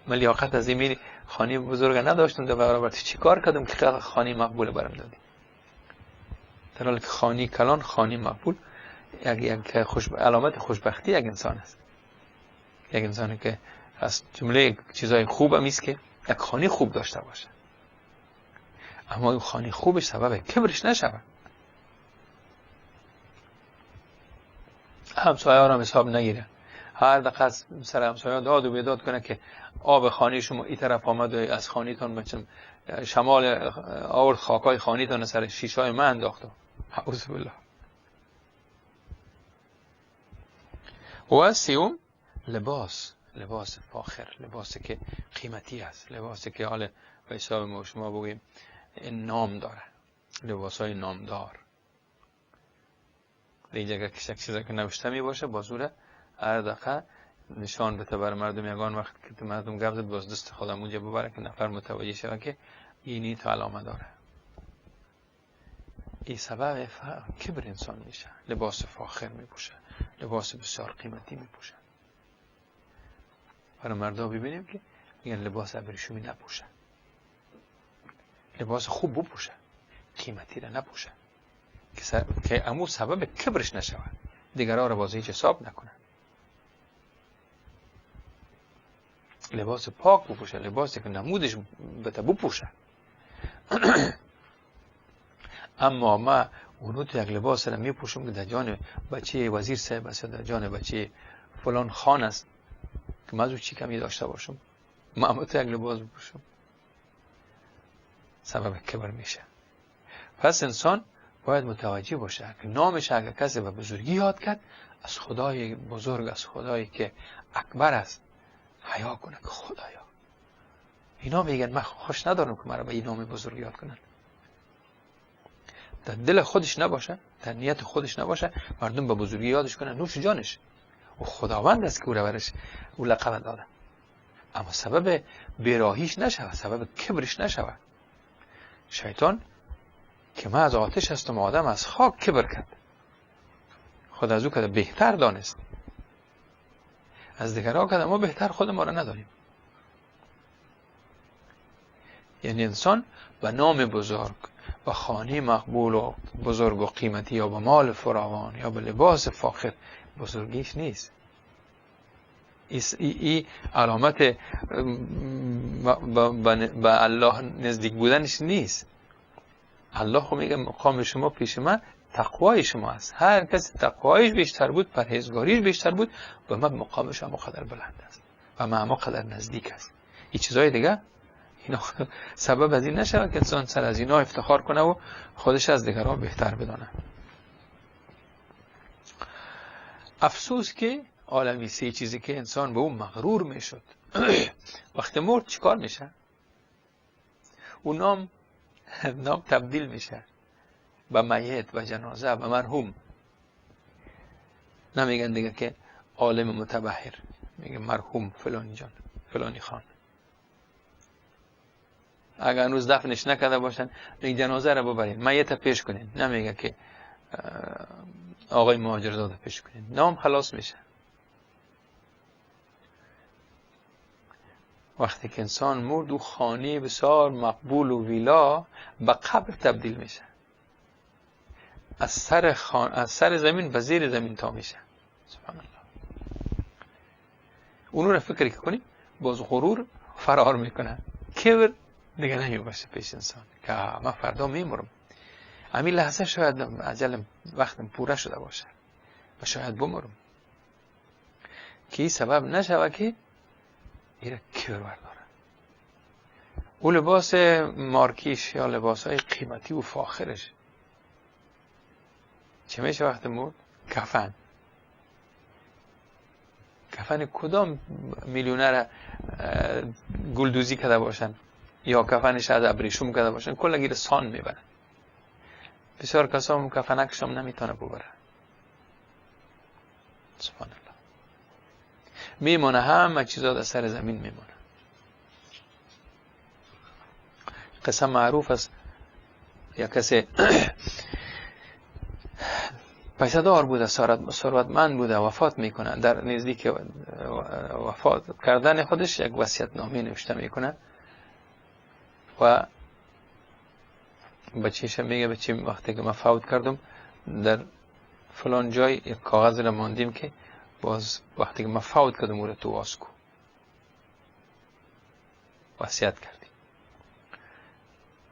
Speaker 4: من لیاقت از این خانی بزرگ نداشتم، در برابر چی کار کردم که خانی مقبول برم دادی؟ در حالی که خانی کلان، خانی مقبول یک علامت خوشبختی یک انسان است. یک انسانی که از جمله چیزای خوب هم است که یک خانی خوب داشته باشه، اما این خانی خوبش سبب کبرش نشود. همسایه ها را حساب نگیره، هر دقیقه سر همسایه داد و بیداد کنه که آب خانه شما این طرف آمد و از خانیتان بچم شمال آورد خاکای خانیتان سر شیشای من انداخت. اعوذ بالله. و سیوم لباس، لباس فاخر، لباسی که قیمتی است، لباسی که حال به حساب ما شما بگوییم نام داره، لباس های نامدار. اینجا که یک چیزی که نوشته می باشه بازوره هر دقیقه نشان بده بر مردم. یگان وقت که مردم گپ زد باز دست خودم اونجا ببره که نفر متوجه شود که اینی تا علامه داره. این سبب کبر انسان میشه. لباس فاخر میپوشه، لباس بسیار قیمتی میپوشه. برای مردا ببینیم که میگن لباس ابریشمی نپوشه، لباس خوب بپوشه، قیمتی را نپوشه که امو سبب کبرش نشود، دیگرها را باز هیچ حساب نکنه. لباس پاک بپوشه، لباسی که نمودش بته بپوشه. اما ما اونو تو یک لباس را میپوشم که در جان بچه وزیر صاحب است، در جان بچه فلان خان است، که من از او چی کمی داشته باشم، ما هم تو یک لباس بپوشم، سبب کبر میشه. پس انسان باید متوجه باشه که نامش اگر کسی به بزرگی یاد کرد، از خدای بزرگ، از خدایی که اکبر است حیا کنه که خدایا اینا میگن من خوش ندارم که مرا به این نام بزرگ یاد کنن. در دل خودش نباشه، در نیت خودش نباشه، مردم به بزرگی یادش کنن، نوش جانش، او خداوند است که او را برش او لقب داده. اما سبب بیراهیش نشوه، سبب کبرش نشوه. شیطان که من از آتش هستم آدم از خاک کبر کرد، خود از او که بهتر دانست، از دیگرها که ما بهتر خود ما را نداریم. یعنی انسان به نام بزرگ، به خانه مقبول و بزرگ و قیمتی، یا به مال فراوان، یا به لباس فاخر، بزرگیش نیست. ای علامت به الله نزدیک بودنش نیست. الله خو میگه مقام شما پیش من تقوای شما است. هر کسی تقوایش بیشتر بود، پرهیزگاریش بیشتر بود، به من مقامش هم قدر بلند است و من هم قدر نزدیک است. این چیزای دیگه اینا سبب از این نشود که انسان سر از اینا افتخار کنه و خودش از دیگران بهتر بدانه. افسوس که عالمی سه چیزی که انسان به اون مغرور میشد وقتی مرد چیکار میشه؟ اون نام تبدیل میشه به میت، به جنازه، به مرحوم. نمیگن دیگه که عالم متبحر، میگه مرحوم فلانی جان، فلانی خان. اگر هنوز دفنش نکرده باشن میگه جنازه رو ببرین، میت پیش کنین، نمیگه که آقای مهاجرزاده پیش کنین. نام خلاص میشه. وقتی که انسان مرد، او خانه بسیار مقبول و ویلا به قبر تبدیل میشه، از سر زمین به زیر زمین تا میشه. سبحان الله. اونو رو فکر کنیم باز غرور فرار میکنه، کبر دیگه نمیباشه پیش انسان که من فردا میمرم، همین لحظه شاید عجلم وقتم پوره شده باشه و شاید بمرم، که این سبب نشوه که ایره کبر برداره. او لباس مارکیش یا لباس های قیمتی و فاخرش چه میشه وقت مرد؟ کفن. کفن کدام میلیونر گلدوزی کرده باشن یا کفنش از ابریشم کرده باشن، کل گیر سان میبرن. بسیار کسا کفنکش هم نمیتونه ببره. سبحان الله. میمونه همه چیزا در سر زمین میمونه. قصه معروف است، یا کسی پیسه دار بوده، ثروتمند بوده، وفات میکنه. در نزدیک وفات کردن خودش یک وصیت نامه نوشته میکنه و بچه‌ش میگه بچه وقتی که من فوت کردم در فلان جای یک کاغذ را ماندیم که باز وقتی که من فوت کردم او را تو واز کو. وصیت کردیم.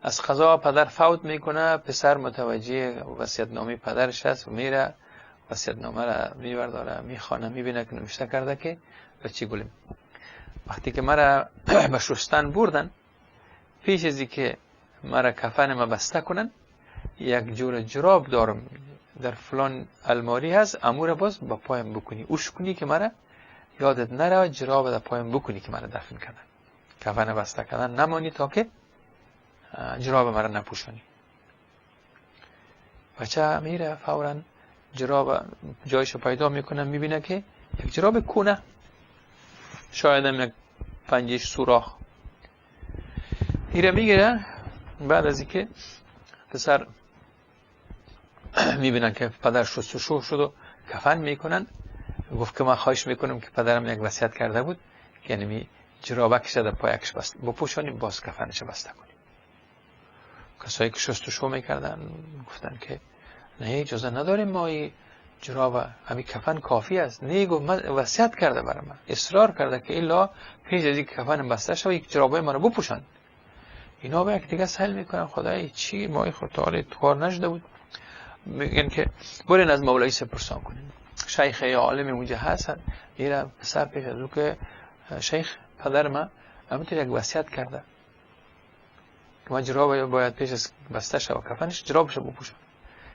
Speaker 4: از قضا پدر فوت میکنه، پسر متوجه وصیت نامه پدرش هست و میره وصیت نامه را میبرداره، میخوانه، میبینه که نوشته کرده که بچه گلیم وقتی که مرا به شستن بردن، پیش از که مرا کفن ما بسته کنن، یک جور جراب دارم در فلان الماری هست، امور باز با پایم بکنی، اوش کنی که مرا یادت نره، جراب در پایم بکنی که مرا دفن کردن، کفن بسته کردن نمانی تا که جراب مرا نپوشانی. بچه میره فورا جراب جایشو پیدا میکنه، میبینه که یک جراب کونه، شاید هم یک پنجش سوراخ، ایره میگیره. بعد از اینکه پسر میبینن که پدر شستشو شد و کفن میکنن، گفت که من خواهش میکنم که پدرم یک وصیت کرده بود که یعنی جرابکش در پایکش بست بپوشانیم، باز کفنش بسته کنیم. کسایی که شستشو میکردن گفتن که نه اجازه نداریم ما این جراب همین کفن کافی است. نه، گفت من وصیت کرده برای من، اصرار کرده که الا پیش از اینکه کفن بسته شود یک جرابای منو بپوشن. اینا به یک دیگه سهل میکنن خدای چی ما خود تا کار نشده بود. میگن که برین از مولوی پرسان کنین، شیخ یا عالم اونجا هست. میره پسر پیش از او که شیخ پدر من همینطور یک وصیت کرده که من جراب باید پیش از بسته شود کفنش جرابش بپوشم.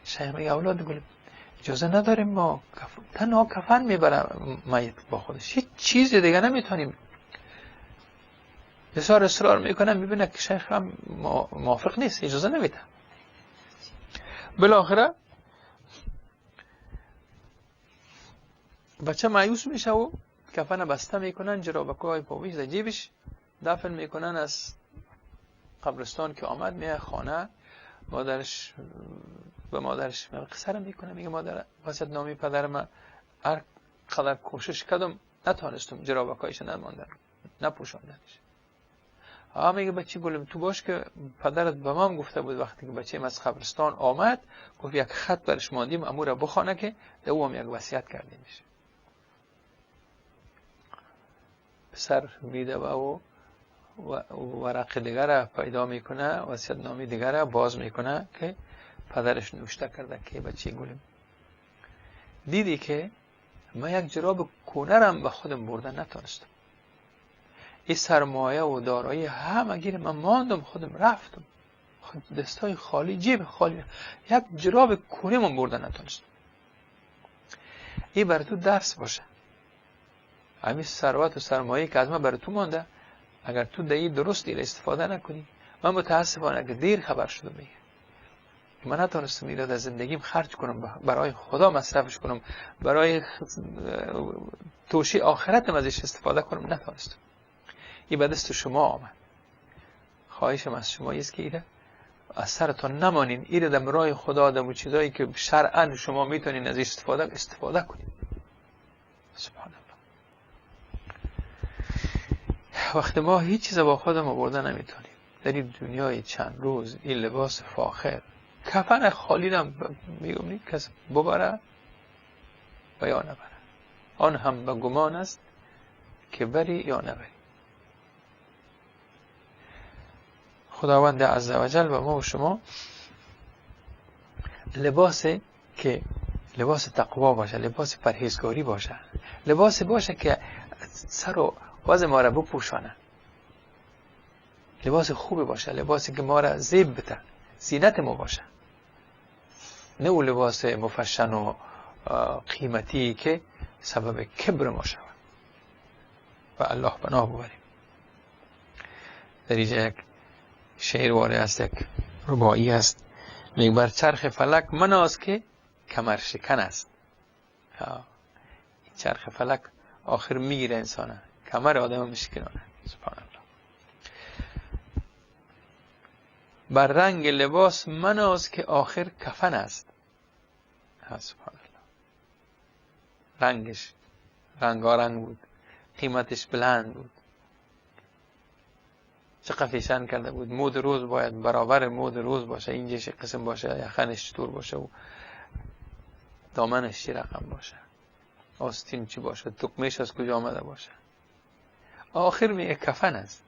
Speaker 4: شیخ میگه اولاد گل اجازه نداریم ما تنها کفن میبره میت با خودش، هیچ چیز دیگه نمیتونیم. بسیار اصرار میکنه، میبینه که شیخ هم موافق نیست، اجازه نمیده. بالاخره بچه مایوس میشه و کفن بسته میکنن، جرابکای پاویش در جیبش دفن میکنن. از قبرستان که آمد میه خانه، مادرش به مادرش قصه میکنه، میگه مادر وصیت نامی پدر من هر قدر کوشش کردم نتانستم، جرابکایش نماندن نپوشاندنش. ها میگه بچه گلم تو باش که پدرت به ما گفته بود وقتی که بچه از قبرستان آمد گفت یک خط برش ماندیم امو را بخوانه که در او هم یک وصیت کردیمش. پسر میده و ورق دیگر را پیدا میکنه، وصیت نامی دیگر را باز میکنه که پدرش نوشته کرده که بچه گلم دیدی که من یک جراب کونه به خودم بردن نتانستم، این سرمایه و دارایی همه گیر من ماندم، خودم رفتم دستای خالی جیب خالی یک جراب کونه من بردن نتانستم. این برای تو درس باشه، همین ثروت و سرمایه که از من برای تو مانده اگر تو در درست دیر استفاده نکنی، من متاسفانه اگر دیر خبر شدم میگه من نتونستم این را در زندگیم خرج کنم، برای خدا مصرفش کنم، برای توشه آخرتم ازش استفاده کنم، نتونستم. این به دست شما آمد. خواهشم از شما است که ایره از سرتان نمانین، ایره در راه خدا در چیزایی که شرعاً شما میتونین ازش استفاده کنین. سبحان الله. وقتی ما هیچ چیز با خودم آورده نمیتونیم در این دنیای چند روز، این لباس فاخر کفن خالی هم میگم نیست کس ببره و یا نبره، آن هم به گمان است که بری یا نبری. خداوند عزوجل و ما و شما لباس که لباس تقوا باشه، لباس پرهیزگاری باشه، لباس باشه که سر و وضع ما را بپوشانه، لباس خوبی باشه، لباسی که ما را زیب بده، زینت ما باشه، نه او لباس مفشن و قیمتی که سبب کبر ما شود. و الله پناه ببریم. در اینجا یک شعر واره است، یک رباعی است، میگه بر چرخ فلک مناز که کمر شکن است. چرخ فلک آخر میگیره انسانه، کمر آدم میشکنانه. سبحان الله. بر رنگ لباس مناز که آخر کفن است. سبحان الله. رنگش رنگارنگ بود، قیمتش بلند بود، چقدر فیشن کرده بود. مود روز باید برابر مود روز باشه، اینجاش قسم باشه، یخنش چطور باشه و دامنش چی رقم باشه، آستین چی باشه، تکمهش از کجا آمده باشه. آخر میگه کفن است.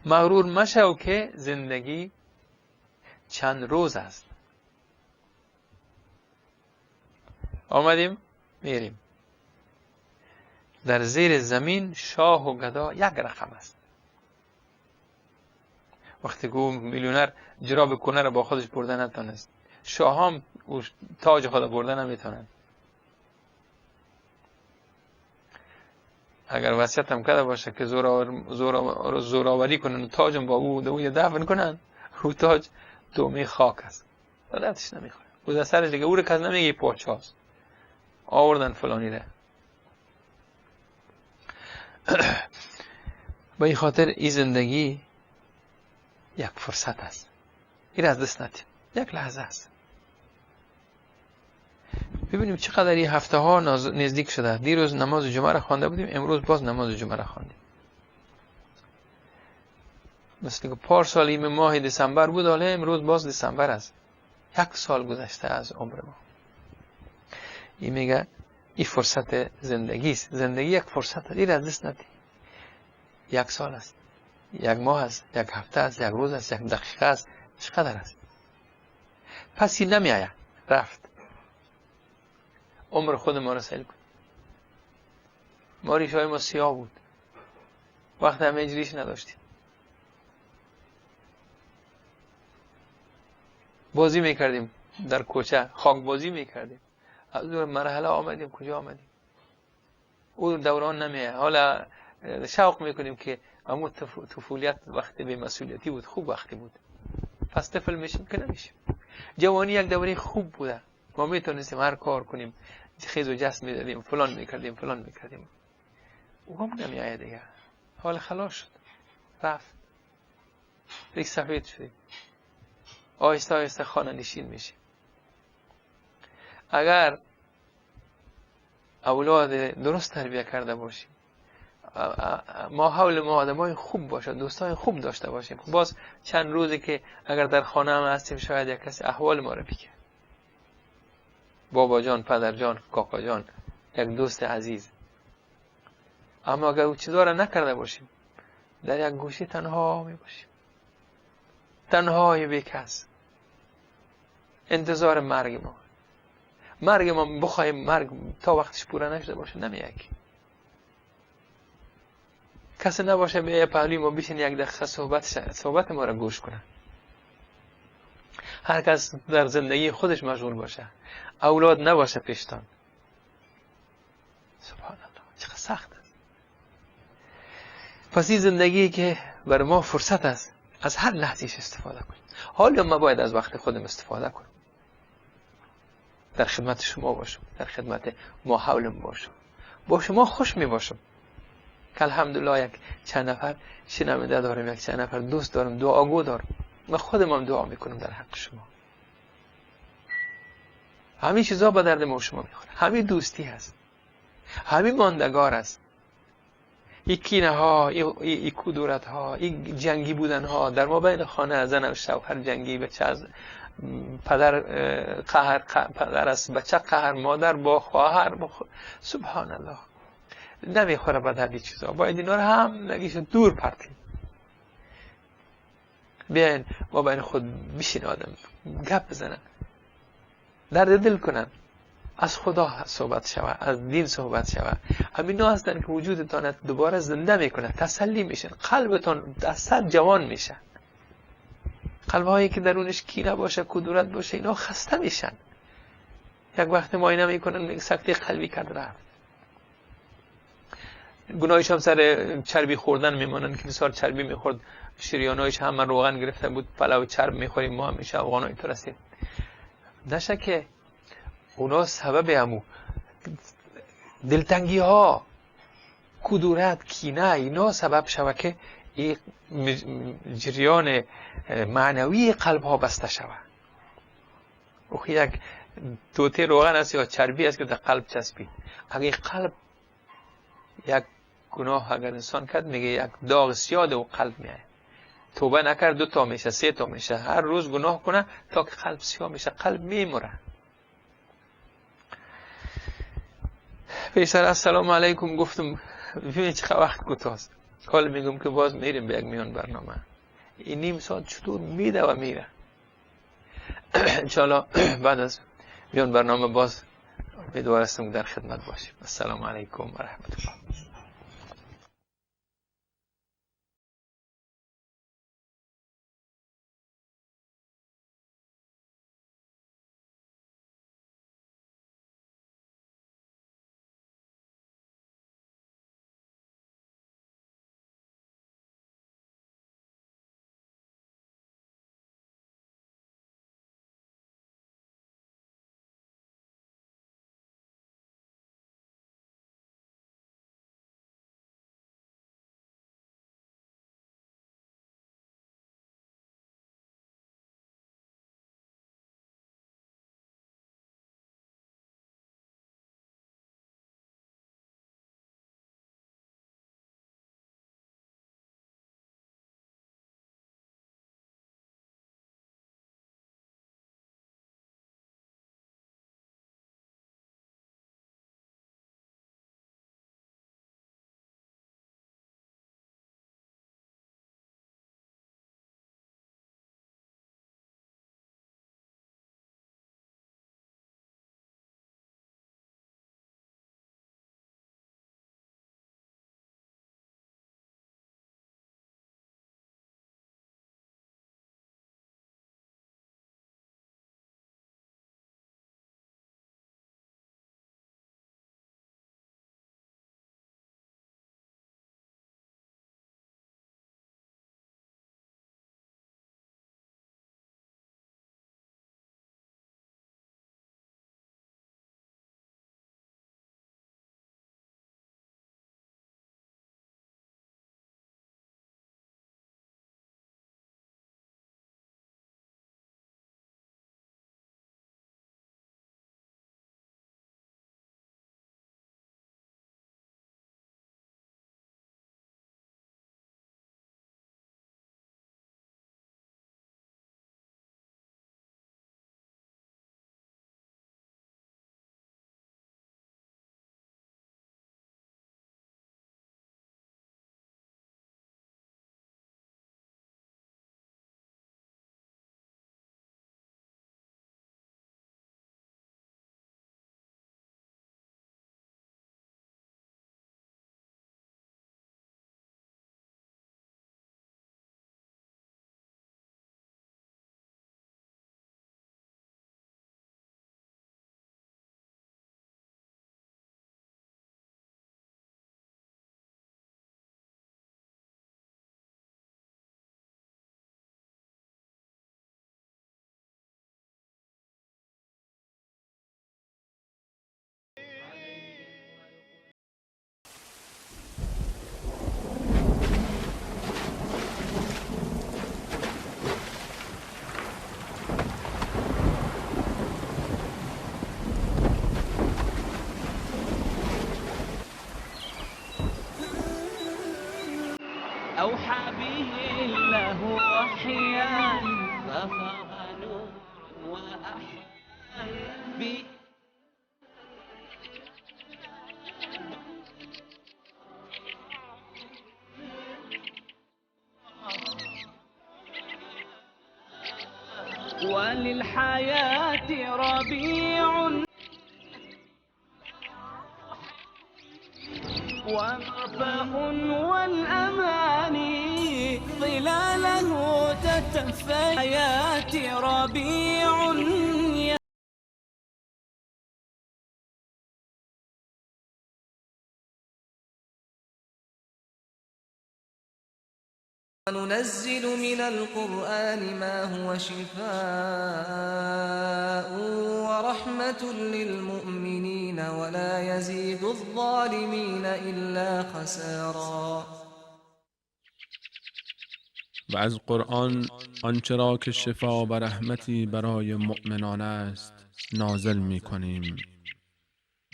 Speaker 4: مغرور مشو که زندگی چند روز است. آمدیم میریم. در زیر زمین شاه و گدا یک رقم است. وقتی که میلیونر جراب کنه را با خودش برده نتانست، شاه هم تاج خود برده نمیتونن. اگر وصیت هم کرده باشه که زوراوری کنن، تاجم با او دو دفن کنن، او تاج دومه خاک است، دردش نمیخوره. او در سرش دیگه او رو کس نمیگه پاچاست آوردن فلانی ره. به این خاطر این زندگی یک فرصت است، این از دست ندیم، یک لحظه است. ببینیم چقدر این هفته ها نزدیک شده. دیروز نماز جمعه را خوانده بودیم، امروز باز نماز جمعه را خواندیم. مثل که پارسال این ماه دسامبر بود، حالا امروز باز دسامبر است. 1 سال گذشته از عمر ما. این میگه این فرصت زندگی است. زندگی یک فرصت است، این از دست ندی. 1 سال است، 1 ماه است، 1 هفته است، 1 روز است، 1 دقیقه است، چقدر است؟ پس این نمی آید، رفت. عمر خود ما را سیل کن. ما ریش های ما سیاه بود، وقت همه ریش نداشتیم، بازی میکردیم در کوچه، خاک بازی میکردیم. از دور مرحله آمدیم، کجا آمدیم؟ او دوران نمیه. حالا شوق میکنیم که امو طفولیت وقتی به مسئولیتی بود، خوب وقتی بود. پس طفل میشیم که نمیشیم. جوانی یک دوره خوب بوده، ما میتونستیم هر کار کنیم، خیز و جست میدادیم، فلان میکردیم، فلان میکردیم. او هم نمیآید دیگه. حال خلاص شد، رفت، ریش سفید شدیم، آهسته آهسته خانه نشین میشیم. اگر اولاد درست تربیه کرده باشیم، ما حول ما آدمای خوب باشه، دوستای خوب داشته باشیم، باز چند روزی که اگر در خانه هم هستیم شاید یک کسی احوال ما رو بگه، بابا جان، پدر جان، کاکا جان، یک دوست عزیز. اما اگر او چیزا را نکرده باشیم، در یک گوشه تنها می باشیم، تنهای بی کس، انتظار مرگ ما. مرگ ما بخوایم مرگ تا وقتش پورا نشده باشه نمیاد. کسی نباشه به پهلوی ما بشین یک دقیقه صحبت ما را گوش کنه. هر کس در زندگی خودش مشغول باشه، اولاد نباشه پیشتان. سبحان الله، چقدر سخت است. پس این زندگی که بر ما فرصت است، از هر لحظهش استفاده کنیم. حالا ما باید از وقت خودم استفاده کنم، در خدمت شما باشم، در خدمت ما حولم باشم، با شما خوش می باشم که الحمدلله یک چند نفر شنونده دارم، یک چند نفر دوست دارم، دعاگو دارم و خودم هم دعا میکنم در حق شما. همین چیزا به درد ما شما میخوره، همین دوستی هست، همین ماندگار است. این کینه ها، این کدورت ها، این جنگی بودن ها در ما بین خانه، زن و شوهر جنگی، بچه از پدر قهر، پدر از بچه قهر، مادر با خواهر با سبحان الله، نمیخوره به درد چیزا. باید اینا رو هم نگیش دور پرتیم. بیاین ما بین خود بشین، آدم گپ بزنن، درد دل کنن، از خدا صحبت شوه، از دین صحبت شوه. همینا هستن که وجودتان دوباره زنده میکنه، تسلی میشن، قلبتان از سر جوان میشه. قلبهایی که درونش کینه باشه، کدورت باشه، اینا خسته میشن. یک وقت معاینه میکنن، سکته قلبی کرد رفت. گناهش هم سر چربی خوردن میمانن که بسیار چربی میخورد، شریانایش هم روغن گرفته بود، پلو چرب میخوریم ما همیشه افغانای تو رسیم. نشه که اونا سبب همو دلتنگی ها، کدورت، کینه، اینا سبب شوه که این جریان معنوی قلب ها بسته شوه. او یک توته روغن است یا چربی است که در قلب چسبید. اگه قلب یک گناه اگر انسان کرد، میگه یک داغ سیاه و قلب میاد. توبه نکرد 2 تا میشه، 3 تا میشه، هر روز گناه کنه تا که قلب سیاه میشه، قلب میموره. پیشتر السلام علیکم گفتم، ببینید چقدر وقت کوتاست. حالا میگم که باز میریم به یک میان برنامه. این نیم ساعت چطور میده و میره. انشاءالله بعد از میان برنامه باز امیدوار هستم در خدمت باشیم. السلام علیکم و رحمت الله.
Speaker 1: أوحى به الله وحيا ففاض نور وأحيا به. وللحياة ربيع ومرفأ والأماني ظلاله تتفيات ربيع.
Speaker 2: وننزل من القرآن ما هو شفاء ورحمة للمؤمنين ولا يزيد الظالمين إلا خسارا.
Speaker 3: و از قرآن آنچه را که شفا و رحمتی برای مؤمنان است نازل می کنیم،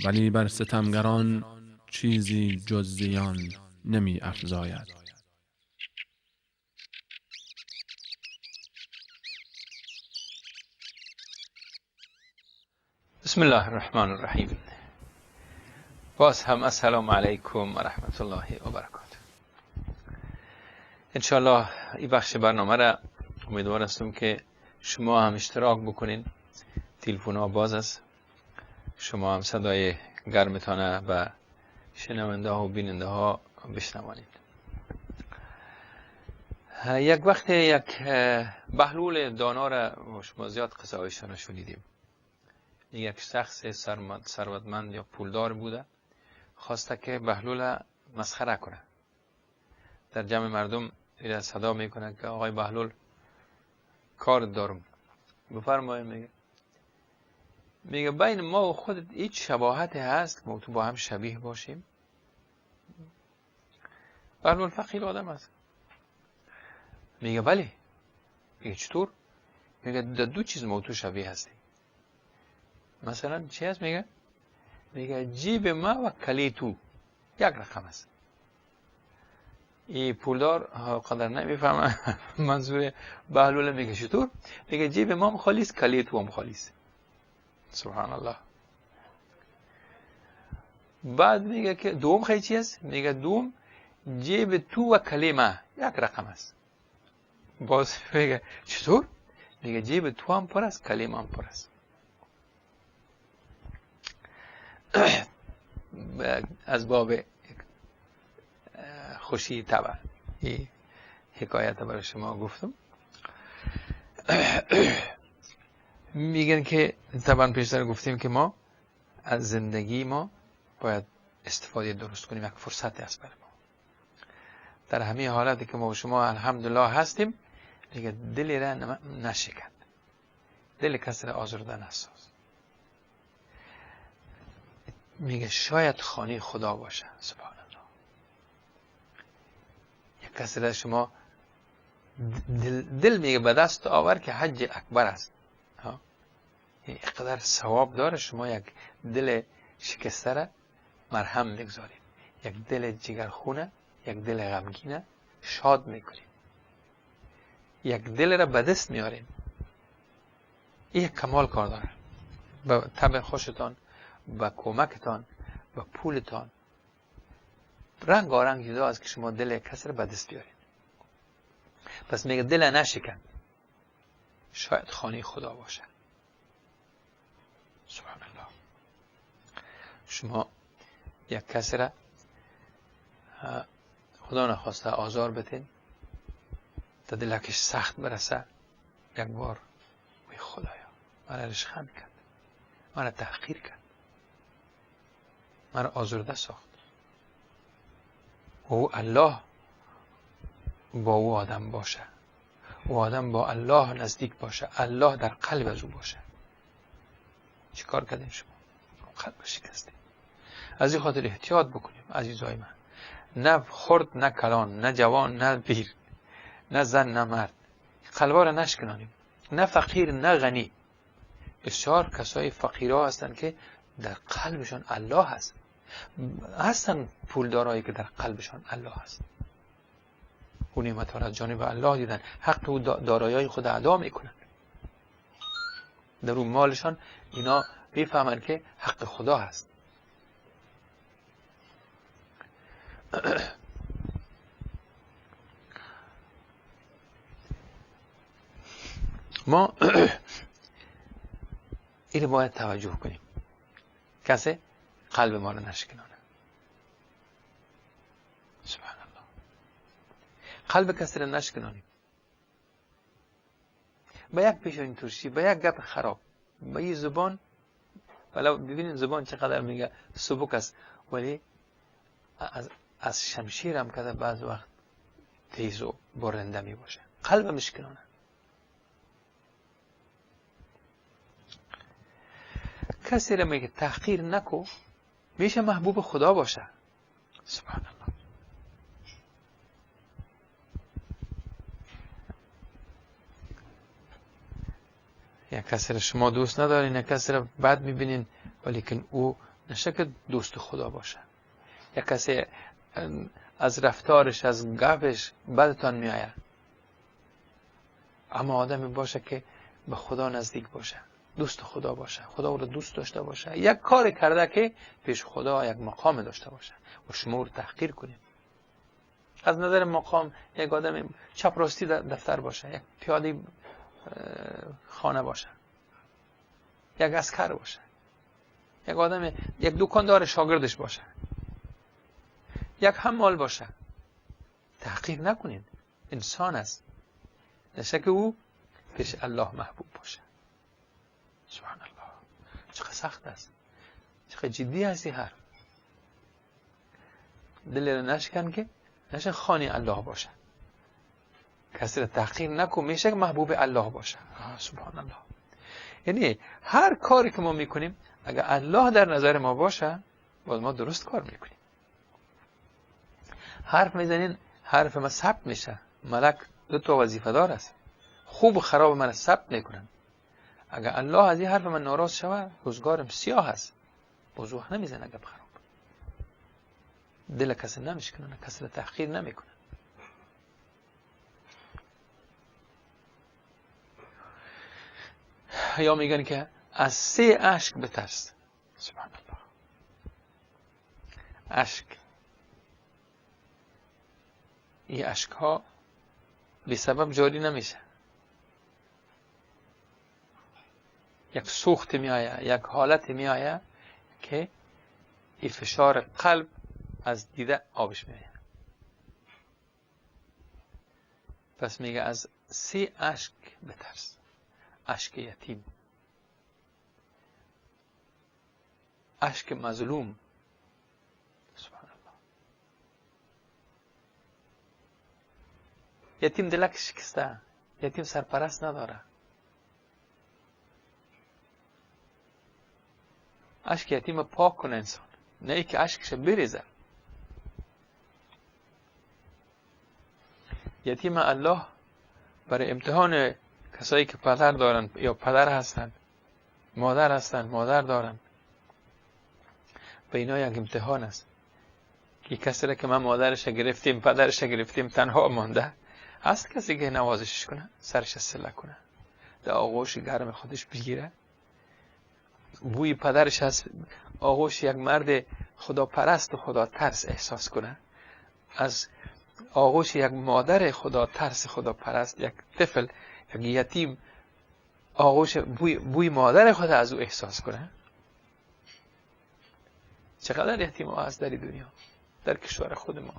Speaker 3: ولی بر ستمگران چیزی جز زیان نمی افزاید.
Speaker 4: بسم الله الرحمن الرحیم. باز هم السلام علیکم و رحمت الله و برکاته. انشالله این بخش برنامه را امیدوار هستم که شما هم اشتراک بکنین. تلفن ها باز است، شما هم صدای گرمتانه و شنونده ها و بیننده ها بشنوانید. یک وقت یک بهلول دانا را شما زیاد قصه هایشان را شنیدیم. یک شخص ثروتمند یا پولدار بوده، خواسته که بهلول مسخره کنه. در جمع مردم ایره صدا میکنه که آقای بهلول کار دارم، بفرمایید. میگه بین ما و خودت هیچ شباهتی هست که ما تو با هم شبیه باشیم؟ بهلول فقیر آدم است. میگه بله. میگه چطور؟ میگه در دو چیز ما تو شبیه هستیم. مثلا چی هست؟ میگه جیب ما و کلی تو یک رقم است. ای پولدار قدر نمیفهمه منظور بهلول. میگه چطور؟ میگه جیب ما هم خالی است، کلی تو هم خالی است. سبحان الله. بعد میگه که دوم خیلی چی است؟ میگه دوم جیب تو و کلی ما یک رقم است. باز میگه چطور؟ میگه جیب تو هم پر است، کلی ما هم پر است. از باب خوشی طبع این حکایت برای شما گفتم. میگن که طبعا پیشتر گفتیم که ما از زندگی ما باید استفاده درست کنیم. یک فرصت است برای ما در همه حالتی که ما و شما الحمدلله هستیم. میگه دل را نشکن، دل کسی را آزرده نساز. میگه شاید خانه خدا باشه. سبحان الله. یک کسی را شما دل میگه به دست آور که حج اکبر است. اینقدر ثواب داره شما یک دل شکسته را مرهم میگذارید، یک دل جگرخونه، یک دل غمگینه شاد میکنید، یک دل را به دست میارین. این کمال کار داره. به طبع خوشتان، به کمکتان، به پولتان، رنگ آرنگ جدا است که شما دل کس را به دست بیارید. پس میگه دل نشکن، شاید خانه خدا باشه. سبحان الله. شما یک کس را خدا نخواسته آزار بدین تا دلکش سخت برسه، یک بار وی خدایا مرا رشخند کرد، مرا تحقیر کرد، مرا آزرده ساخت. و او الله با او آدم باشه، او آدم با الله نزدیک باشه، الله در قلب از او باشه. چی کار کردیم شما؟ قلب شکستیم. از این خاطر احتیاط بکنیم عزیزای من. نه خرد نه کلان، نه جوان نه پیر، نه زن نه مرد، قلبا را نشکنانیم. نه فقیر نه غنی. بسیار کسای فقیرها هستند که در قلبشان الله هست. هستن پولدارایی که در قلبشان الله هست. او نعمت ها را از جانب الله دیدن، حق او دارایی خود ادا میکنن. در اون مالشان اینا میفهمن که حق خدا هست. ما اینو باید توجه کنیم، کسی قلب ما رو نشکنانه. سبحان الله، قلب کسی رو نشکنانیم با یک پیشانی ترشی، با یک گپ خراب، با یه زبان. ولی ببینید زبان چقدر میگه سبک است، ولی از شمشیر هم که بعض وقت تیز و برنده می باشه، قلب مشکنانه. کسی را میگه تحقیر نکو، میشه محبوب خدا باشه. سبحان الله. یک کسی را شما دوست ندارین، یک کسی را بد میبینین، ولیکن او نشه که دوست خدا باشه. یک کسی از رفتارش، از گپش بدتان میآید، اما آدمی باشه که به خدا نزدیک باشه، دوست خدا باشه، خدا او را دوست داشته باشه، یک کار کرده که پیش خدا یک مقام داشته باشه و شما او رو تحقیر کنید. از نظر مقام یک آدم چپ راستی دفتر باشه، یک پیاده خانه باشه، یک عسکر باشه، یک آدم، یک دکاندار شاگردش باشه، یک حمال باشه، تحقیر نکنید. انسان است، نشه که او پیش الله محبوب باشه. سبحان الله، چقدر سخت است، چقدر جدی هستی حرف. دل را نشکن که نشه خانی الله باشه. کسی را تحقیر نکن، میشه که محبوب الله باشه. سبحان الله. یعنی هر کاری که ما میکنیم اگر الله در نظر ما باشه، باز ما درست کار میکنیم. حرف میزنین، حرف ما ثبت میشه. ملک دو تا وظیفه دار است، خوب و خراب من ثبت میکنن. اگر الله از این حرف من ناراض شود، روزگارم سیاه است، باز وقت نمیزنه گپ خراب. دل کسی نمیشکنه، کسی را تحقیر نمیکنه. یا میگن که از سه اشک بترس. سبحان الله. اشک، این اشک ها بی سبب جاری نمیشه. یک سوخت می آید، یک حالت می آید که این فشار قلب از دیده آبش می آید. پس میگه از سه اشک بترس: اشک یتیم، اشک مظلوم. سبحان الله. یتیم دلک شکسته، یتیم سرپرست نداره. اشک یتیم پاک کنه انسان، نه ای که اشکش بریزه. یتیم الله برای امتحان کسایی که پدر دارن یا پدر هستن، مادر هستن، مادر دارن، به اینا یک امتحان است که کسی را که من مادرش گرفتیم، پدرش گرفتیم، تنها مانده، هست کسی که نوازشش کنه، سرش سله کنه، در آغوش گرم خودش بگیره، بوی پدرش از آغوش یک مرد خدا پرست و خدا ترس احساس کنه، از آغوش یک مادر خدا ترس خدا پرست، یک طفل، یک یتیم، آغوش بوی مادر خود از او احساس کنه. چقدر یتیم ها هست در دنیا، در کشور خود ما.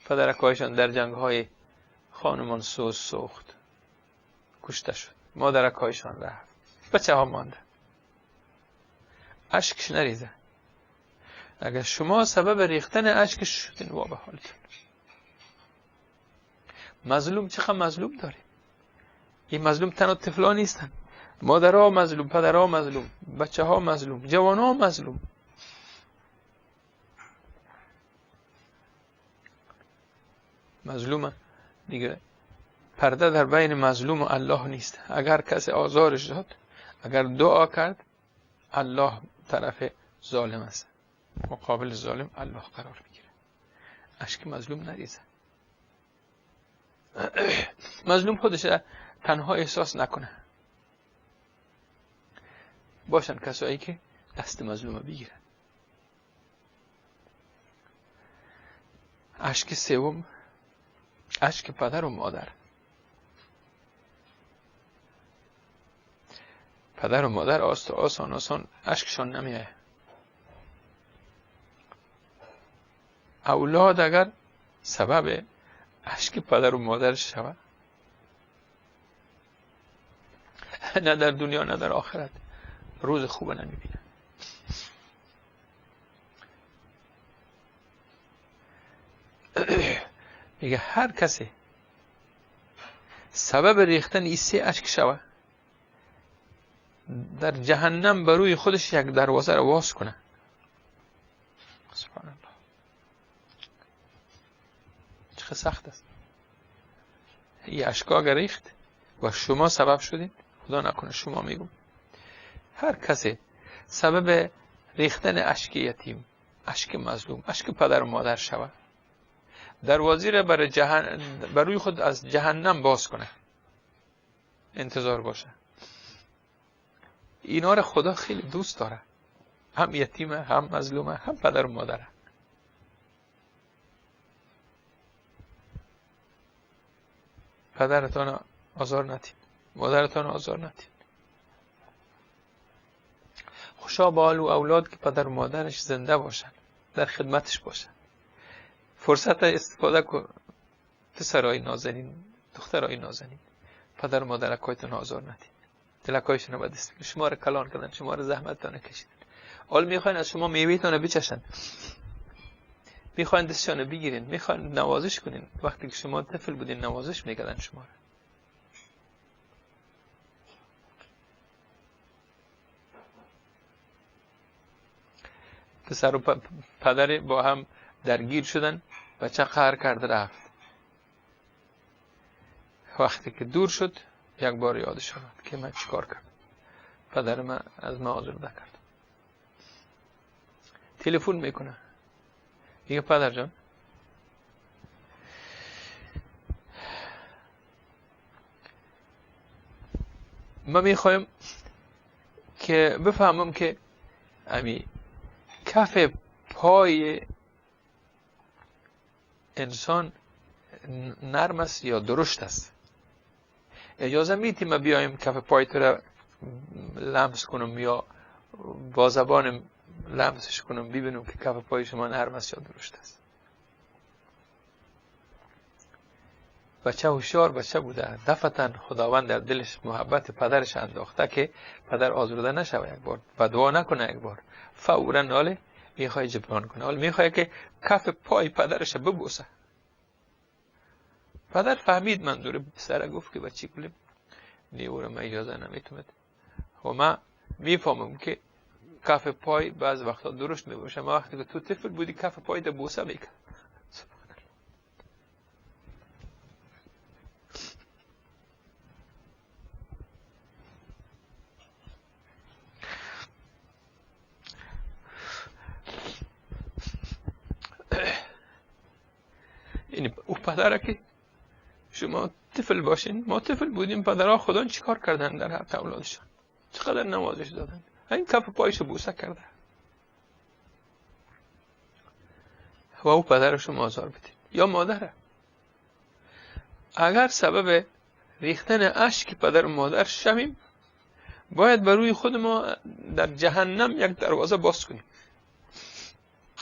Speaker 4: پدرکایشان در جنگ های خانمان سوز سوخت، کشته شد، مادرکایشان رفت، بچه ها مانده، اشکش نریزه. اگر شما سبب ریختن اشکش شدین، وا به حالتون. مظلوم، چقدر مظلوم داریم. این مظلوم تنها طفلا نیستن، مادرها مظلوم، پدرها مظلوم، بچه ها مظلوم، جوان ها مظلوم. مظلومه دیگه، پرده در بین مظلوم و الله نیست. اگر کسی آزارش داد، اگر دعا کرد، الله طرف ظالم است، مقابل ظالم الله قرار میگیره. اشک مظلوم نریزه. مظلوم خودش تنها احساس نکنه، باشن کسایی که دست مظلوم بگیرن. اشک سوم، اشک پدر و مادر. پدر و مادر آسان آسان اشکشان نمیایه. اولاد اگر سبب اشک پدر و مادر شود، نه در دنیا نه در آخرت روز خوب نمیبینه. میگه هر کسی سبب ریختن این سه اشک شود، در جهنم بروی خودش یک دروازه را باز کنه. سبحان الله، چه سخت است. این اشکا اگر ریخت و شما سبب شدید، خدا نکنه شما میگم، هر کسی سبب ریختن اشک یتیم، اشک مظلوم، اشک پدر و مادر شود، دروازه را برای بروی خود از جهنم باز کنه، انتظار باشه. اینا را خدا خیلی دوست داره، هم یتیمه، هم مظلومه، هم پدر و مادره. پدرتان آزار ندید، مادرتان آزار ندید. خوشا به حال و اولاد که پدر و مادرش زنده باشن، در خدمتش باشن. فرصت استفاده کن پسرای نازنین، دخترای نازنین، پدر و مادرکایتون آزار ندید، دلکایشون رو به دست بگیرید. شما رو کلان کردن، شما رو زحمتتان کشیدن، حال میخواین از شما میوه‌تون بچشن، میخواین دستشان بگیرین، میخواین نوازش کنین. وقتی که شما طفل بودین نوازش میکردن شما رو. پسر و پدر با هم درگیر شدن، بچه قهر کرد رفت. وقتی که دور شد یک بار یادش آمد که من چیکار کردم، پدر من از من آزرده کرد. تلفن میکنه، میگه پدر جان، من میخوایم که بفهمم که امی کف پای انسان نرم است یا درشت است. اجازه میدی ما بیایم کف پای تو را لمس کنم یا با زبانم لمسش کنم، ببینم که کف پای شما نرم است یا درشت است؟ بچه هوشیار بچه بوده، دفعتاً خداوند در دلش محبت پدرش انداخته که پدر آزرده نشوه، یک بار بدعا نکنه، یک بار فوراً حاله میخواد جبران کنه، حالا میخواد که کف پای پدرش ببوسه. پدر فهمید منظور پسر، گفت که بچه کلیم نیورم من اجازه نمیتونم و من میفهمم که کف پای بعض وقتا درشت میباشه، ما وقتی که تو طفل بودی کف پای ده بوسه میکرد. یعنی او پدره که شما طفل باشین، ما طفل بودیم، پدرها خدا چیکار کردن در حق اولادشان، چقدر نوازش دادن، این کف پایش بوسه کرده و او پدر شما آزار بدین یا مادره. اگر سبب ریختن اشک پدر و مادر شویم، باید بر روی خود ما در جهنم یک دروازه باز کنیم.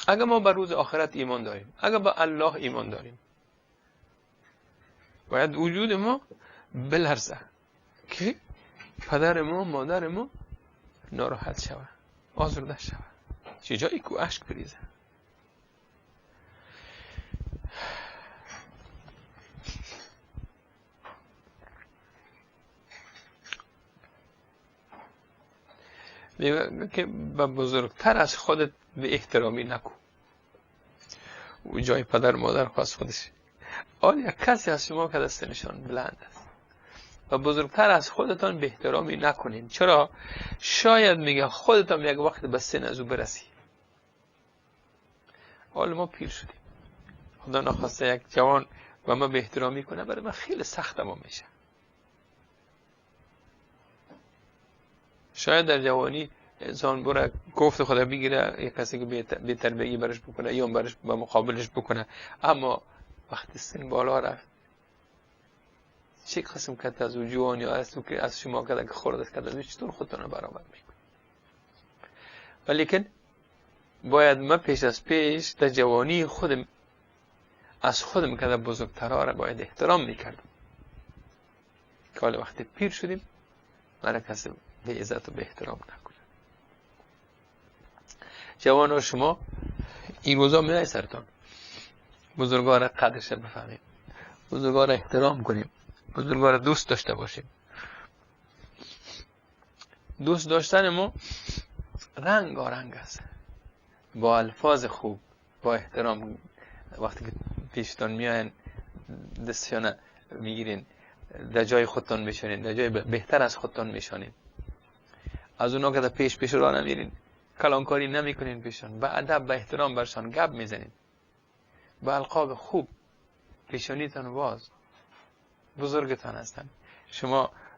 Speaker 4: اگر ما بر روز آخرت ایمان داریم، اگر به الله ایمان داریم، باید وجود ما بلرزه که پدر ما، مادر ما ناراحت شوه، آزرده شوه، چه جایی که اشک بریزه. میگه که به بزرگتر از خودت به احترامی نکن. او جای پدر مادر خواست خودش. آیا کسی از شما که دست نشان بلند است و بزرگتر از خودتان به احترامی نکنین؟ چرا؟ شاید میگه خودتان یک وقت به سن از او برسی. حالا ما پیر شدیم، خدا نخواسته یک جوان و ما به احترامی کنه، برای من خیلی سخت ما میشه. شاید در جوانی انسان بره گفت خدا بگیره، یک کسی که بی تربیگی برش بکنه یا برش به مقابلش بکنه، اما وقتی سن بالا رفت چه قسم که از او جوانی از تو که از شما که خورد کرده از چطور خودتون برابر میکنه. ولیکن باید ما پیش از پیش در جوانی خودم از خودم که بزرگترها را باید احترام میکردم، که حالا وقتی پیر شدیم مرا کسی به عزت و به احترام نکنه. جوان ها شما این روزا میای سرتان، بزرگا را قدرش بفهمیم، بزرگا را احترام کنیم، بزرگا را دوست داشته باشیم. دوست داشتن ما رنگ رنگ است، با الفاظ خوب، با احترام. وقتی که پیشتان میاین دستشان میگیرین، در جای خودتان میشانین، در جای بهتر از خودتان میشانین، از اونا که در پیش پیش را نمیرین، کلانکاری نمیکنین پیشان، با ادب با احترام برشان گپ میزنین، با القاب خوب، پیشانیتان باز، بزرگتان هستن،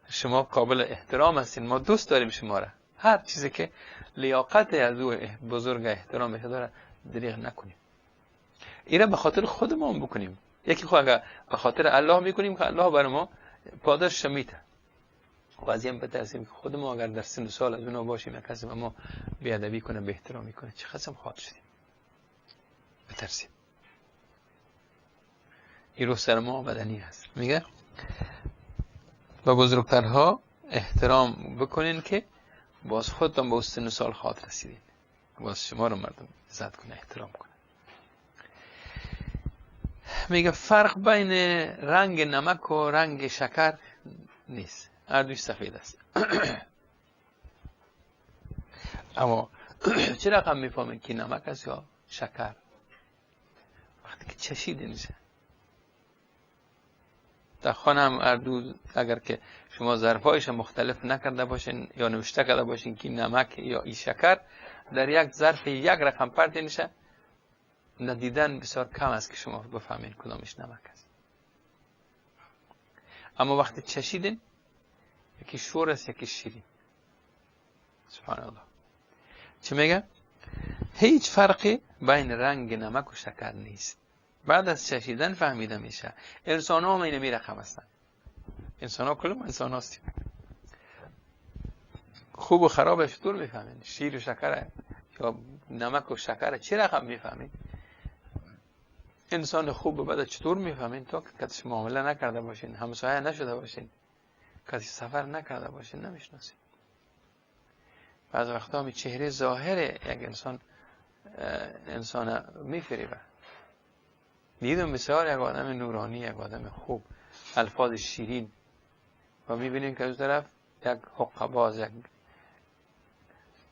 Speaker 4: شما قابل احترام هستین، ما دوست داریم شما را. هر چیزی که لیاقت از او بزرگ احترام داره دریغ نکنیم. اینا به خاطر خودمون بکنیم. یکی خب اگر به خاطر الله میکنیم که الله بر ما پاداش میده، و از این بترسیم که خودمون اگر در سن سال از اونا باشیم یک کسی به ما بی‌ادبی کنه، به احترامی کنه، چه قسم خواهد شدیم. بترسیم. این رو سر ما بدنی هست. میگه با بزرگترها احترام بکنین که باز خودتان به سن سال خواهد رسیدین، باز شما رو مردم عزت کنه، احترام کنه. میگه فرق بین رنگ نمک و رنگ شکر نیست، هر دوش سفید است. اما چه رقم میفهمین که نمک است یا شکر؟ وقتی که چشیده میشه. در خانه هم هر دو، اگر که شما ظرفایش مختلف نکرده باشین یا نوشته کرده باشین که نمک یا ای شکر، در یک ظرف یک رقم پرده میشه، ندیدن بسیار کم است که شما بفهمین کدامش نمک است. اما وقتی چشیدین یکی شور است یکی شیرین. سبحان الله. چه میگه؟ هیچ فرقی بین رنگ نمک و شکر نیست. بعد از چشیدن فهمیده میشه. انسان ها هم اینمی رقم هستن. انسان ها کلم انسان هستیم. خوب و خرابش دور میفهمین. شیر و شکر یا نمک و شکر چه رقم میفهمین؟ انسان خوب و بد چطور میفهمین؟ تا که کتش معامله نکرده باشین، همسایه نشده باشین، کسی سفر نکرده باشین، نمیشناسین. بعض وقتا می چهره ظاهر یک انسان میفریبه. دیدم بسیار یک آدم نورانی، یک آدم خوب، الفاظ شیرین، و میبینیم که از طرف یک حقه‌باز، یک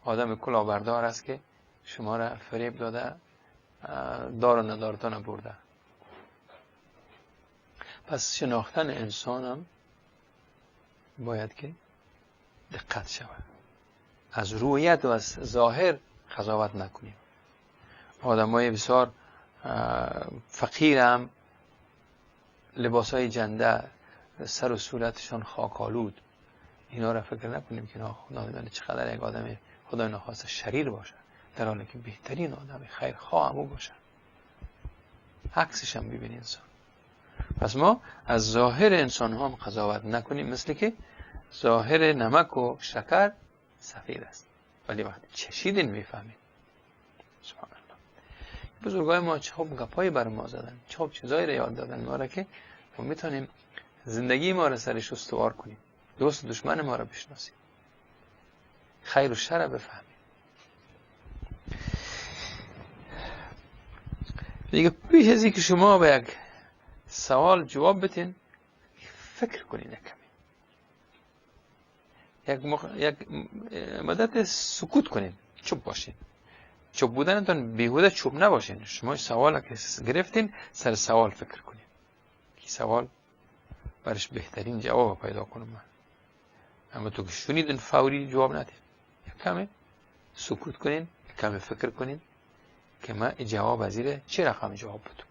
Speaker 4: آدم کلاهبردار است که شما را فریب داده، دار و ندارتان برده. پس شناختن انسانم باید که دقت شود. از رویت و از ظاهر قضاوت نکنیم. آدمای بسیار فقیرم، لباسای جنده، سر و صورتشان خاک‌آلود، اینا را فکر نکنیم که خدا می‌دونه چقدر یک آدم خدای ناخواسته شریر باشه، در حالی که بهترین آدم خیرخواه هم او باشه. عکسش هم ببینی انسان. پس ما از ظاهر انسان ها هم قضاوت نکنیم، مثل که ظاهر نمک و شکر سفید است، ولی وقتی چشیدین میفهمید. سبحان الله. بزرگای ما چه خوب گپایی بر ما زدن، چه خوب چیزایی را یاد دادن ما را که ما میتونیم زندگی ما را سرش استوار کنیم، دوست و دشمن ما را بشناسیم، خیر و شر بفهمیم. دیگه پیش از اینکه شما به یک سوال جواب بدین فکر کنین کمی، یک مدت سکوت کنین، چوب باشین. چوب بودنتون بیهوده چوب نباشین. شما سوال که گرفتین سر سوال فکر کنین که سوال برش بهترین جواب پیدا کنم من. اما تو که شنیدین فوری جواب ندین، یک کمی سکوت کنین، یک کمی فکر کنین که من جواب از ایره چه رقم جواب بدم.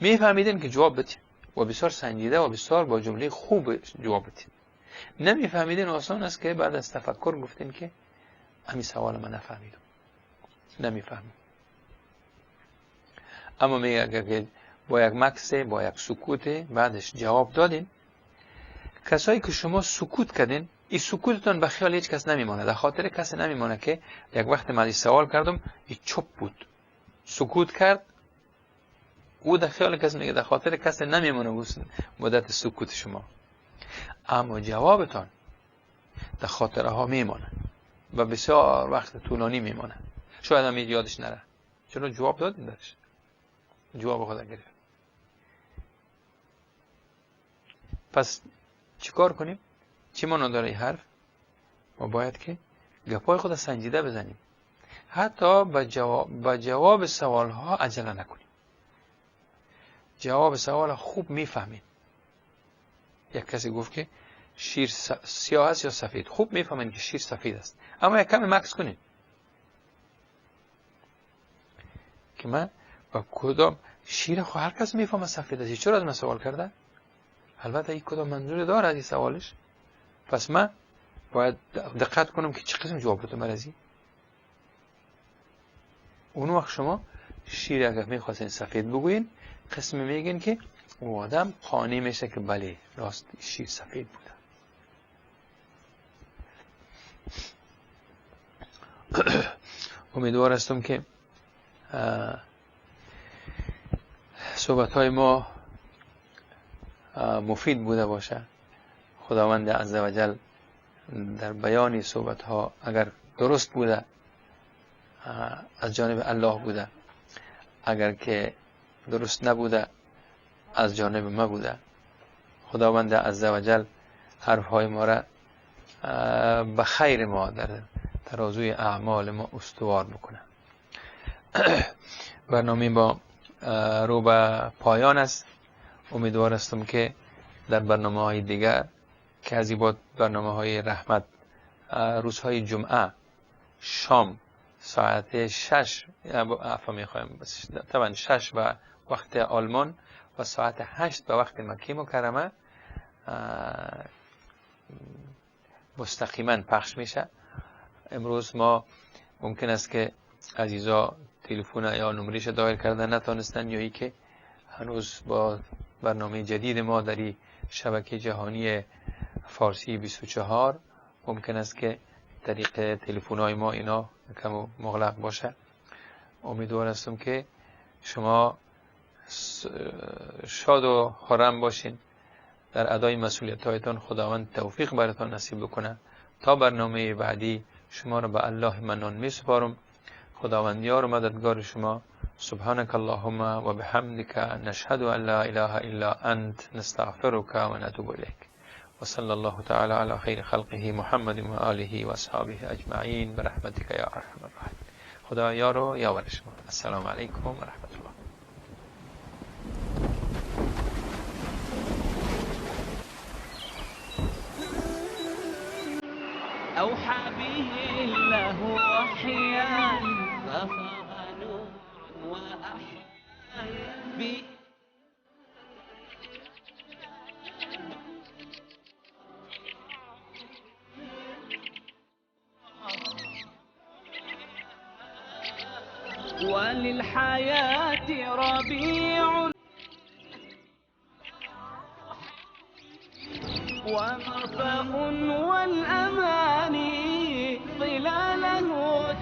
Speaker 4: میفهمیدین که جواب بدین و بسیار سنجیده و بسیار با جمله خوب جواب بدین. نمیفهمیدین آسان است که بعد از تفکر گفتین که همین سوال من نفهمیدم، نمیفهمم. اما میگه اگر که با یک مکس، با یک سکوت بعدش جواب دادین، کسایی که شما سکوت کردین، این سکوتتان به خیال هیچ کس نمیمانه، در خاطر کسی نمیمانه که یک وقت من سوال کردم این چپ بود، سکوت کرد، او در خیال کس میگه، در خاطر کسی نمیمانه مدت سکوت شما. اما جوابتان در خاطره ها میمانه و بسیار وقت طولانی میمانه، شاید هم یادش نره، چون جواب دادین درش، جواب خدا گرفت. پس چیکار کنیم؟ چی معنا داره این حرف؟ ما باید که گپای خود سنجیده بزنیم، حتی به جواب سوال ها عجله نکنیم. جواب سوال خوب میفهمیم. یک کسی گفت که شیر سیاه است یا سفید، خوب میفهمین که شیر سفید است، اما یک کمی مکث کنین که من با کدام شیر، خو هر کس میفهمه سفید است، چرا از من سوال کرده؟ البته این کدام منظور داره از این سوالش، پس من باید دقت کنم که چه قسم جواب بدم از این. اون وقت شما شیر اگر میخواستین سفید بگوین، قسم میگین که او آدم قانع میشه که بله راست شیر سفید بوده. امیدوار هستم که صحبت های ما مفید بوده باشه. خداوند عزوجل در بیان صحبت ها اگر درست بوده از جانب الله بوده، اگر که درست نبوده از جانب ما بوده. خداوند عزوجل حرف های ما را به خیر ما در ترازوی اعمال ما استوار بکنه. برنامه با رو به پایان است. امیدوار هستم که در برنامه های دیگر که از این بعد برنامه های رحمت روزهای جمعه شام ساعت 6 طبعا 6 به وقت آلمان و ساعت 8 به وقت مکه مکرمه مستقیما پخش میشه. امروز ما ممکن است که عزیزا تلفن یا نمرش دایر کردن نتانستن، یا ای که هنوز با برنامه جدید ما در شبکه جهانی فارسی 24 ممکن است که طریق تلفن‌های ما اینا کم مغلق باشه. امیدوار هستم که شما شاد و خرم باشین در ادای مسئولیت‌هایتان. خداوند توفیق براتان نصیب بکنه. تا برنامه بعدی شما را به الله منان می سپارم. خداوند یار و مددگار شما. سبحانك اللهم و بحمدك نشهد ان لا اله الا انت نستغفرك و نتوب الیک. و صلی الله تعالی علی خیر خلقه محمد و آله و اصحابه اجمعین برحمتک یا ارحم الراحمین. خدا یار و یاور شما. السلام علیکم و رحمت الله.
Speaker 1: أوحى به الله وحيا ففاض نور وأحيا به وللحياة ربيع ومرفأ والأماني ظلاله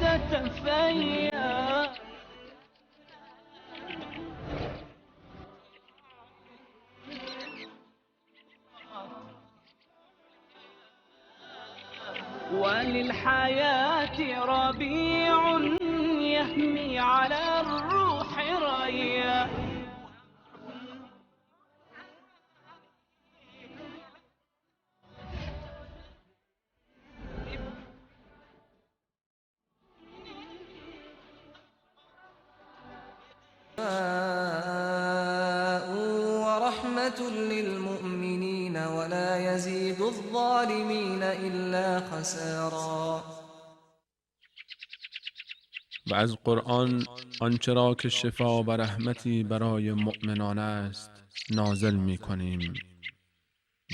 Speaker 1: تتفيأ. وللحياة ربيع يهمي على الروح ريا.
Speaker 2: ورحمة للمؤمنين ولا يزيد الظالمين إلا خسارا.
Speaker 3: و از قرآن آنچه را که شفا و رحمتی برای مؤمنان است نازل می کنیم،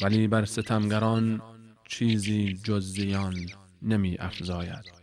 Speaker 3: ولی بر ستمگران چیزی جز زیان نمی افزاید.